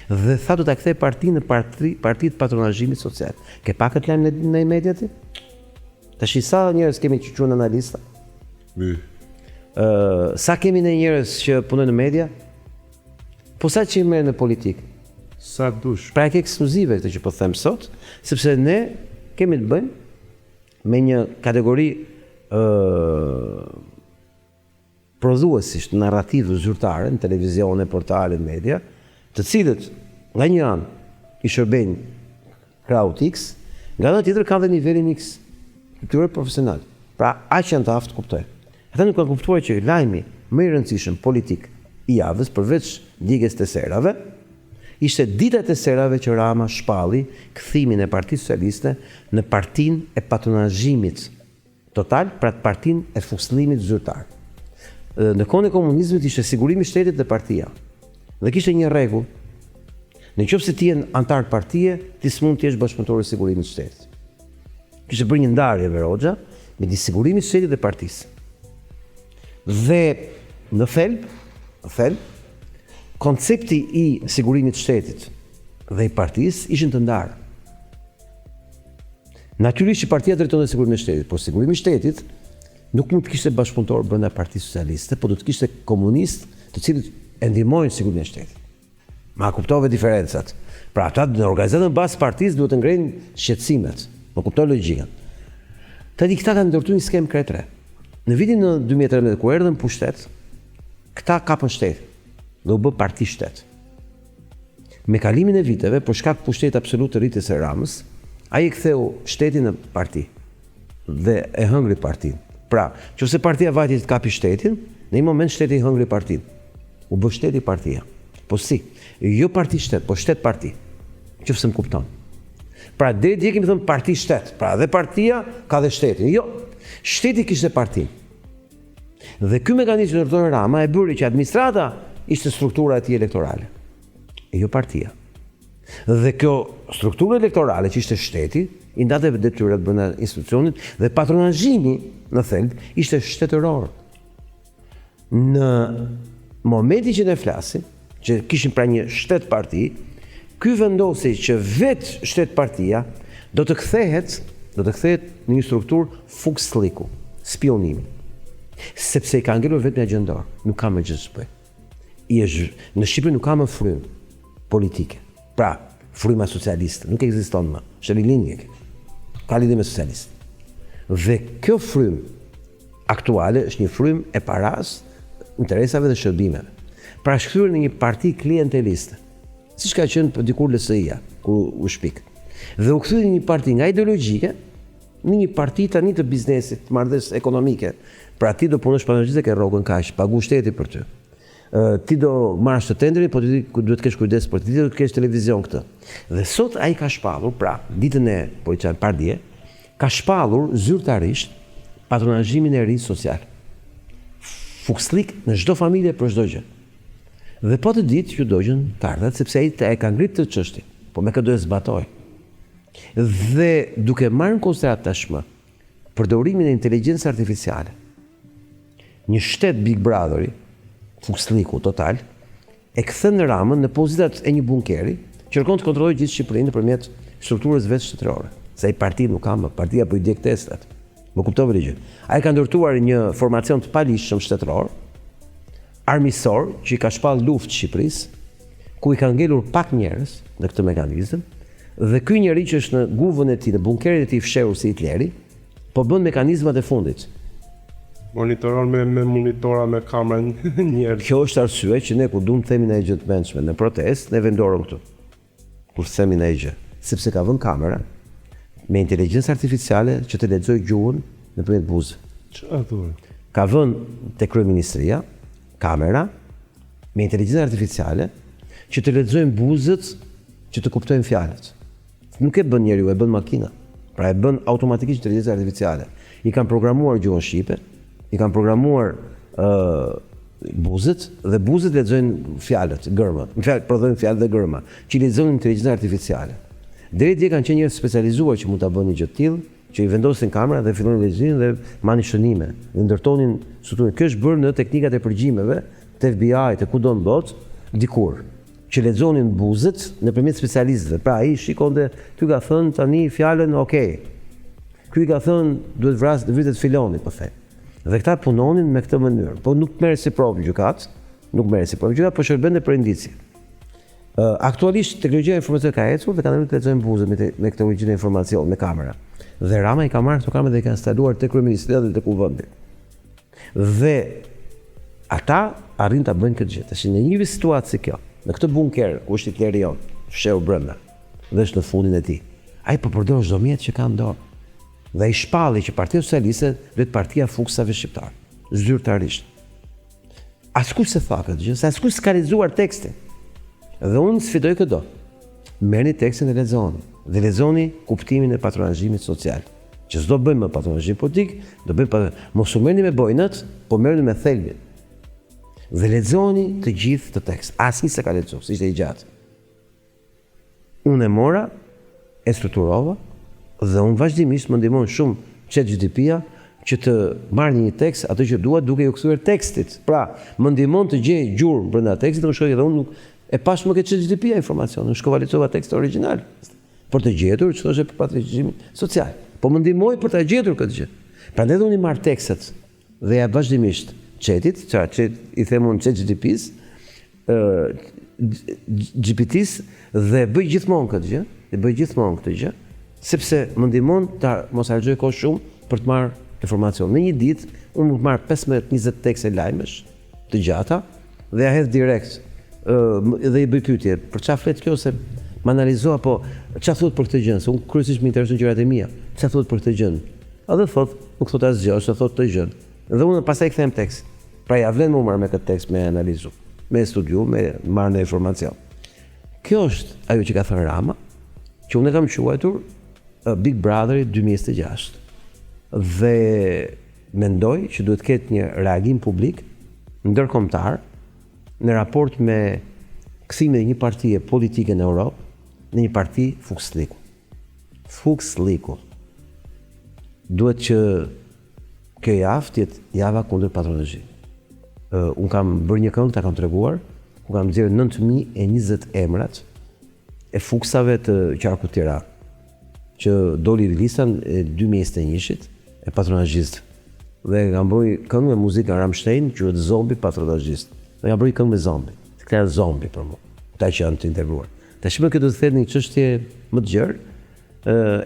Dhe tha do ta kthej partinë në parti, parti të patronazhimit social. Ke pa këtë lajm në, në media ti? Tash sa njerëz kemi që quhen analista? My. Ë, sa kemi ne njerëz që punojnë në media? Po sa që merren në politikë? Sa dush. Pra e ke ekskluzive këtë që po them sot, sepse ne kemi të bëjmë me një kategori ë prodhuesish të narrativës zyrtare në televizione, portale, media, të cilët nga një anë i shërbejnë krahut X, nga ana tjetër kanë dhe nivelin X të tyre profesional. Pra, aq janë të aftë të kuptojnë. Ata nuk kanë kuptuar që lajmi më i rëndësishëm politik i javës, përveç djegies teserave, ishte dita e teserave që Rama shpalli kthimin e Partisë Socialiste në partinë e patronazhimit total, pra të partinë e fusllimit zyrtar. Në kohën e komunizmit ishte sigurimi i shtetit dhe partia. Dhe kishte një rregull. Në qoftë se ti je anëtar partie, ti s'mund të jesh bashkëpunëtor i sigurimit të shtetit. Kishte bërë një ndarje Enver Hoxha midis sigurimit të shtetit dhe partisë. Dhe në thelb, në thelb, koncepti i sigurimit të shtetit dhe i partisë ishin të ndarë. Natyrisht që partia drejtonte sigurimin e shtetit, por sigurimi i shtetit nuk mund të kishte bashkëpunëtor brenda Partisë Socialiste, por do të kishte komunistë të cilët e ndihmojnë sigurimin e shtetit. Ma kuptove diferencat? Pra ata në organizatën bazë partisë duhet të ngrejnë shqetësimet. Më kupton logjikën? Tani këta kanë ndërtuar një skemë krejt re. Në vitin në 2013 kur erdhën pushtet, këta kapën shtetin dhe u bë parti shtet. Me kalimin e viteve, për shkak të pushtetit absolut të rritjes së Ramës, ai e ktheu shtetin në parti dhe e hëngri partinë. Pra, nëse partia vajti të kapi shtetin, në një moment shteti hëngri partinë. U bë shteti partia. Po si? Jo parti shtet, po shtet parti. Qoftë se më kupton. Pra deri dje kemi thënë parti shtet. Pra dhe partia ka dhe shtetin. Jo. Shteti kishte partinë. Dhe ky mekanizëm që ndërtoi Rama e bëri që administrata ishte struktura e tij elektorale, e jo partia. Dhe kjo strukturë elektorale që ishte shteti, i ndante detyrat brenda institucionit dhe patronazhimi në thelb ishte shtetëror. Në momentin që ne flasim, që kishim pra një shtet parti, ky vendosi që vetë shtet partia do të kthehet, do të kthehet në një strukturë fukslliku, spionimi. Sepse i ka ngelur vetëm një gjë në dorë, nuk ka më gjë të bëjë. I është në Shqipëri nuk ka më frymë politike. Pra, fryma socialiste nuk ekziston më. Është rilindje. Ka lidhje me socialist. Dhe kjo frymë aktuale është një frymë e parasë, interesave dhe shërbimeve. Pra është kthyer në një parti klienteliste, siç ka qenë për dikur LSI-ja, kur u shpik. Dhe u kthye në një parti nga ideologjike në një parti tani të biznesit, të marrëdhënies ekonomike. Pra ti do punosh patronazhiste ke rrogën kaq, pagu shteti për ty. Ti do marrësh të tenderin, po ti duhet të kesh kujdes për ti, duhet të kesh televizion këtë. Dhe sot ai ka shpallur, pra, ditën e, po i çan pardje, ka shpallur zyrtarisht patronazhimin e ri social. Fuksllik në çdo familje për çdo gjë. Dhe po atë ditë ju dogjën kartat sepse ai e ka ngrit këtë çështje, po me kë do e zbatojë. Dhe duke marrë në konsideratë tashmë përdorimin e inteligjencës artificiale, një shtet Big Brotheri, fukslliku total, e kthen Ramën në pozitat e një bunkeri, që kërkon të kontrollojë gjithë Shqipërinë nëpërmjet strukturës vetë shtetërore. Se ai parti nuk ka më, partia po i djeg testat. Më kuptove gjë? Ai ka ndërtuar një formacion të paligjshëm shtetëror, armiqësor që i ka shpall luftë Shqipërisë, ku i kanë ngelur pak njerëz në këtë mekanizëm dhe ky njeri që është në guvën e tij, në bunkerin e tij fshehur si Hitleri, po bën mekanizmat e fundit. Monitoron me me monitora me kamera njerëz. Kjo është arsye që ne kur duam të themi ndonjë gjë të mençme në protestë, ne vëmë dorën këtu. Kur themi ndonjë gjë, sepse ka vënë kamera me inteligjencë artificiale që të lexojë gjuhën nëpërmjet buzëve. Çfarë thua? Ka vënë te kryeministria kamera me inteligjencë artificiale që të lexojnë buzët, që të kuptojnë fjalët. Nuk e bën njeriu, e bën makina. Pra e bën automatikisht inteligjenca artificiale. I kanë programuar gjuhën shqipe, i kanë programuar ë uh, buzët dhe buzët lexojnë fjalët, gërmat. Në fjalë prodhojnë fjalë dhe gërma, që i lexon inteligjenca artificiale. Deri dje kanë qenë njerëz të specializuar që mund ta bënin gjë të tillë, që i vendosin kamera dhe fillonin leximin dhe marrin shënime dhe ndërtonin strukturën. Kjo është bërë në teknikat e përgjimeve të FBI-t e kudo në botë dikur, që lexonin buzët nëpërmjet specialistëve. Pra ai shikonte, ky ka thënë tani fjalën ok. Ky i ka thënë duhet vras vritet filoni, po them. Dhe këta punonin me këtë mënyrë. Po nuk merret si provë në gjykatë, nuk merret si provë në gjykatë, po shërbente për indicie. Aktualisht teknologjia e informacionit ka ecur dhe kanë arritur të lexojnë buzët me te, me teknologjinë e informacionit, me kamera. Dhe Rama i ka marrë këto kamera dhe i ka instaluar te kryeministria dhe te kuvendi. Dhe ata arrin ta bëjnë këtë gjë. Tash në një situatë si kjo, në këtë bunker ku është Hitleri jonë, fshehur brenda dhe është në fundin e tij. Ai po përdor çdo mjet që ka në dorë. Dhe ai shpalli që Partia Socialiste do jetë partia e fuksave shqiptar, zyrtarisht. Askush s'e tha këtë gjë, se askush s'ka lexuar tekstin. Dhe unë sfidoj këdo. Merrni tekstin dhe lexoni. Dhe lexoni kuptimin e patronazhimit social. Që s'do bëjmë më patronazhim politik, do bëjmë patron... Mos u merrni me bojnat, po merrni me thelbin. Dhe lexoni të gjithë këtë tekst. Asnjë s'e ka lexuar, se ishte i gjatë. Unë e mora, e strukturova dhe unë vazhdimisht më ndihmon shumë ChatGPT-ja që të marr një tekst atë që dua duke iu kthyer tekstit. Pra, më ndihmon të gjej gjurmë brenda tekstit, unë shkoj dhe unë nuk e pash më ke ChatGPT-ja informacionin, unë shkova lexova tekstin origjinal për të gjetur ç'thoshte për patronazhimin social. Po më ndihmoi për ta gjetur këtë gjë. Prandaj dhe unë i marr tekstet dhe ja vazhdimisht Chat-it, ça chat i them unë ChatGPT-s, GPT-s dhe bëj gjithmonë këtë gjë, e bëj gjithmonë këtë gjë, sepse më ndihmon ta mos harxhoj kohë shumë për të marrë informacion. Në një ditë unë mund të marr 15-20 tekste lajmesh të gjata dhe ja hedh direkt dhe i bëj pyetje, për çfarë flet kjo se më analizo apo çfarë thuhet për këtë gjë, se unë kryesisht më interesojnë gjërat e mia. Çfarë thuhet për këtë gjë? Edhe thot, nuk thot asgjë ose thot këtë gjë. Dhe unë pastaj kthehem tekst. Pra ja vlen me u marrë me këtë tekst me analizu, me studiu, me marrë në informacion. Kjo është ajo që ka thënë Rama, që unë e kam quajtur Big Brother 2026. Dhe mendoj që duhet të ketë një reagim publik ndërkombëtar në raport me kthimin e një partie politike në Europë në një parti fukslliku. Fukslliku. Duhet që kjo javë të jetë java kundër patronazhimit. Unë kam bërë një këngë, ta kam treguar, ku kam nxjerrë 9020 emrat e fuksave të qarkut Tiranë, që doli lista e 2021-shit e patronazhistëve. Dhe kam bërë këngë me muzikë nga Rammstein, quhet Zombi patronazhist. Dhe kam bërë këngë me zombi. Këta janë zombi për mua. Këta që janë të integruar. Tashmë kjo do të kthehet në një çështje më të gjerë,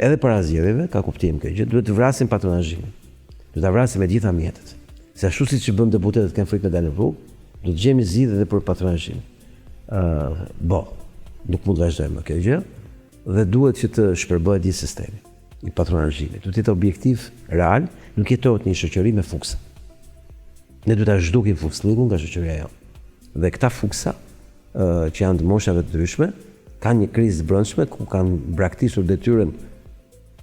edhe para zgjedhjeve ka kuptim kjo gjë, duhet të vrasim patronazhimin. Duhet ta vrasim me të gjitha mjetet. Se ashtu siç i bëmë deputetët kanë frikë me dalë në rrugë, do të gjejmë zgjidhje edhe për patronazhimin. Ë, bo, nuk mund të vazhdojmë më kjo gjë dhe duhet që të shpërbëhet gjithë sistemi i patronazhimit. Duhet të jetë objektiv real, nuk jetohet në një shoqëri me fuksa. Ne duhet ta zhdukim fuksllikun nga shoqëria jonë. Dhe këta fuksa që janë të moshave të ndryshme, kanë një krizë të brendshme ku kanë braktisur detyrën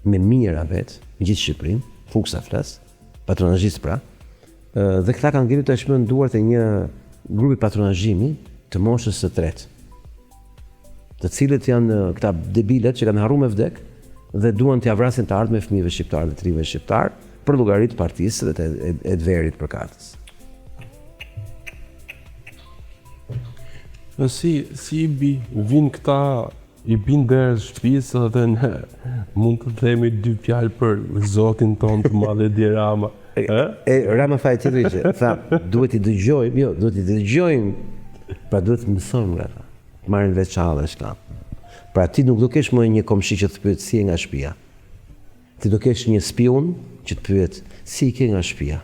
me mijëra vetë në gjithë Shqipërinë, fuksa flas, patronazhistë pra, dhe këta kanë ngelur tashmë në duart e një grupi patronazhimi të moshës së tretë. Të cilët janë këta debilet që kanë harruar me vdek dhe duan t'ia vrasin të ardhmen fëmijëve shqiptarë dhe të rinjve shqiptarë për llogari të partisë dhe të Enverit përkatës. Në si, si i bi, vin këta, i bin derës shtëpisë dhe ne mund të themi dy fjalë për zotin tonë të madh Edi Rama. E, e Rama tha tjetër gjë, tha duhet t'i dëgjojmë, jo, duhet t'i dëgjojmë, pra duhet të mësojmë nga ta. Të marrim vesh ç'hallesh ka. Pra ti nuk do kesh më një komshi që të pyet si je nga shtëpia. Ti do kesh një spiun që të pyet si i ke nga shtëpia.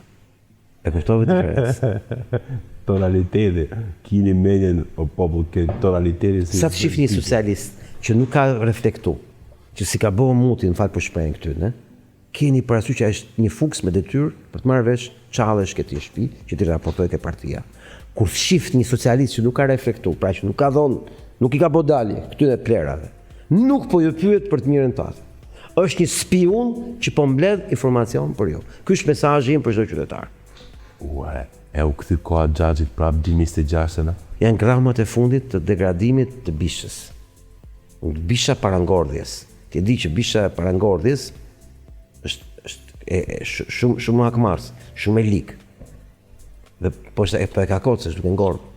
E kuptove diferencën? Tonaliteti, kini menjen o popull ke tonaliteti si Sa të shihni një socialist që nuk ka reflektu, që s'i ka bo muti, më fal për shprehjen këty, ne? Keni parasysh që është një fuks me detyrë për të marrë vesh ç'hallesh ke ti në shtëpi, që t'i raportojë ke partia. Kur shihni një socialist që nuk ka reflektu, pra që nuk ka dhonë, nuk i ka bo dalje këtyre plerave, nuk po ju pyet për të mirën tënde. Është një spiun që po mbledh informacion për ju. Ky është mesazhi im për çdo qytetar. Ue, e u kthy koha xhaxhit prap 2026-ën a? Janë grahmat e fundit të degradimit të bishës. Bisha para ngordhjes. Ti e di që bisha e parangordhjes është është e, e, shumë shumë hakmarrës, shumë e lig. Dhe po është e po e ka kot se është duke ngordh.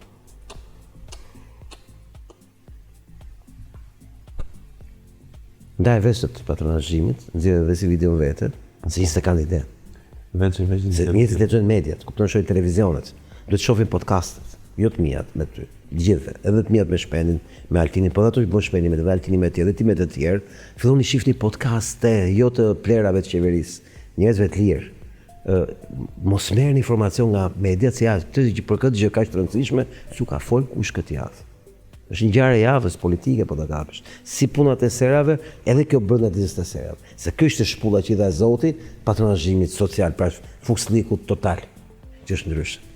Ndaj veç të patronazhimit, nxjerr edhe si video vete, se një se kanë ide. Veç e veç Se njerëzit lexojnë mediat, kupton shohin televizionet, duhet të shohin podcastet, jo të miat me ty, të gjithëve, edhe të miat me Shpendin, me Altinin, po edhe ato që bën Shpendi me të, dhe Altini me të tjerë, dhe ti me të tjerë, filloni shihni podcaste, jo të plerave të qeverisë, njerëzve të lirë. Ë mos merrni informacion nga mediat se ja, këtë gjë për këtë gjë kaq të rëndësishme, s'u ka fol kush këtë javë. Është një ngjarje e javës politike po ta kapësh. Si puna e teserave, edhe kjo brenda ditës së teserave. Se kjo ishte shpulla që i dha Zoti patronazhimit social, pra fukslikut total, që është ndryshe.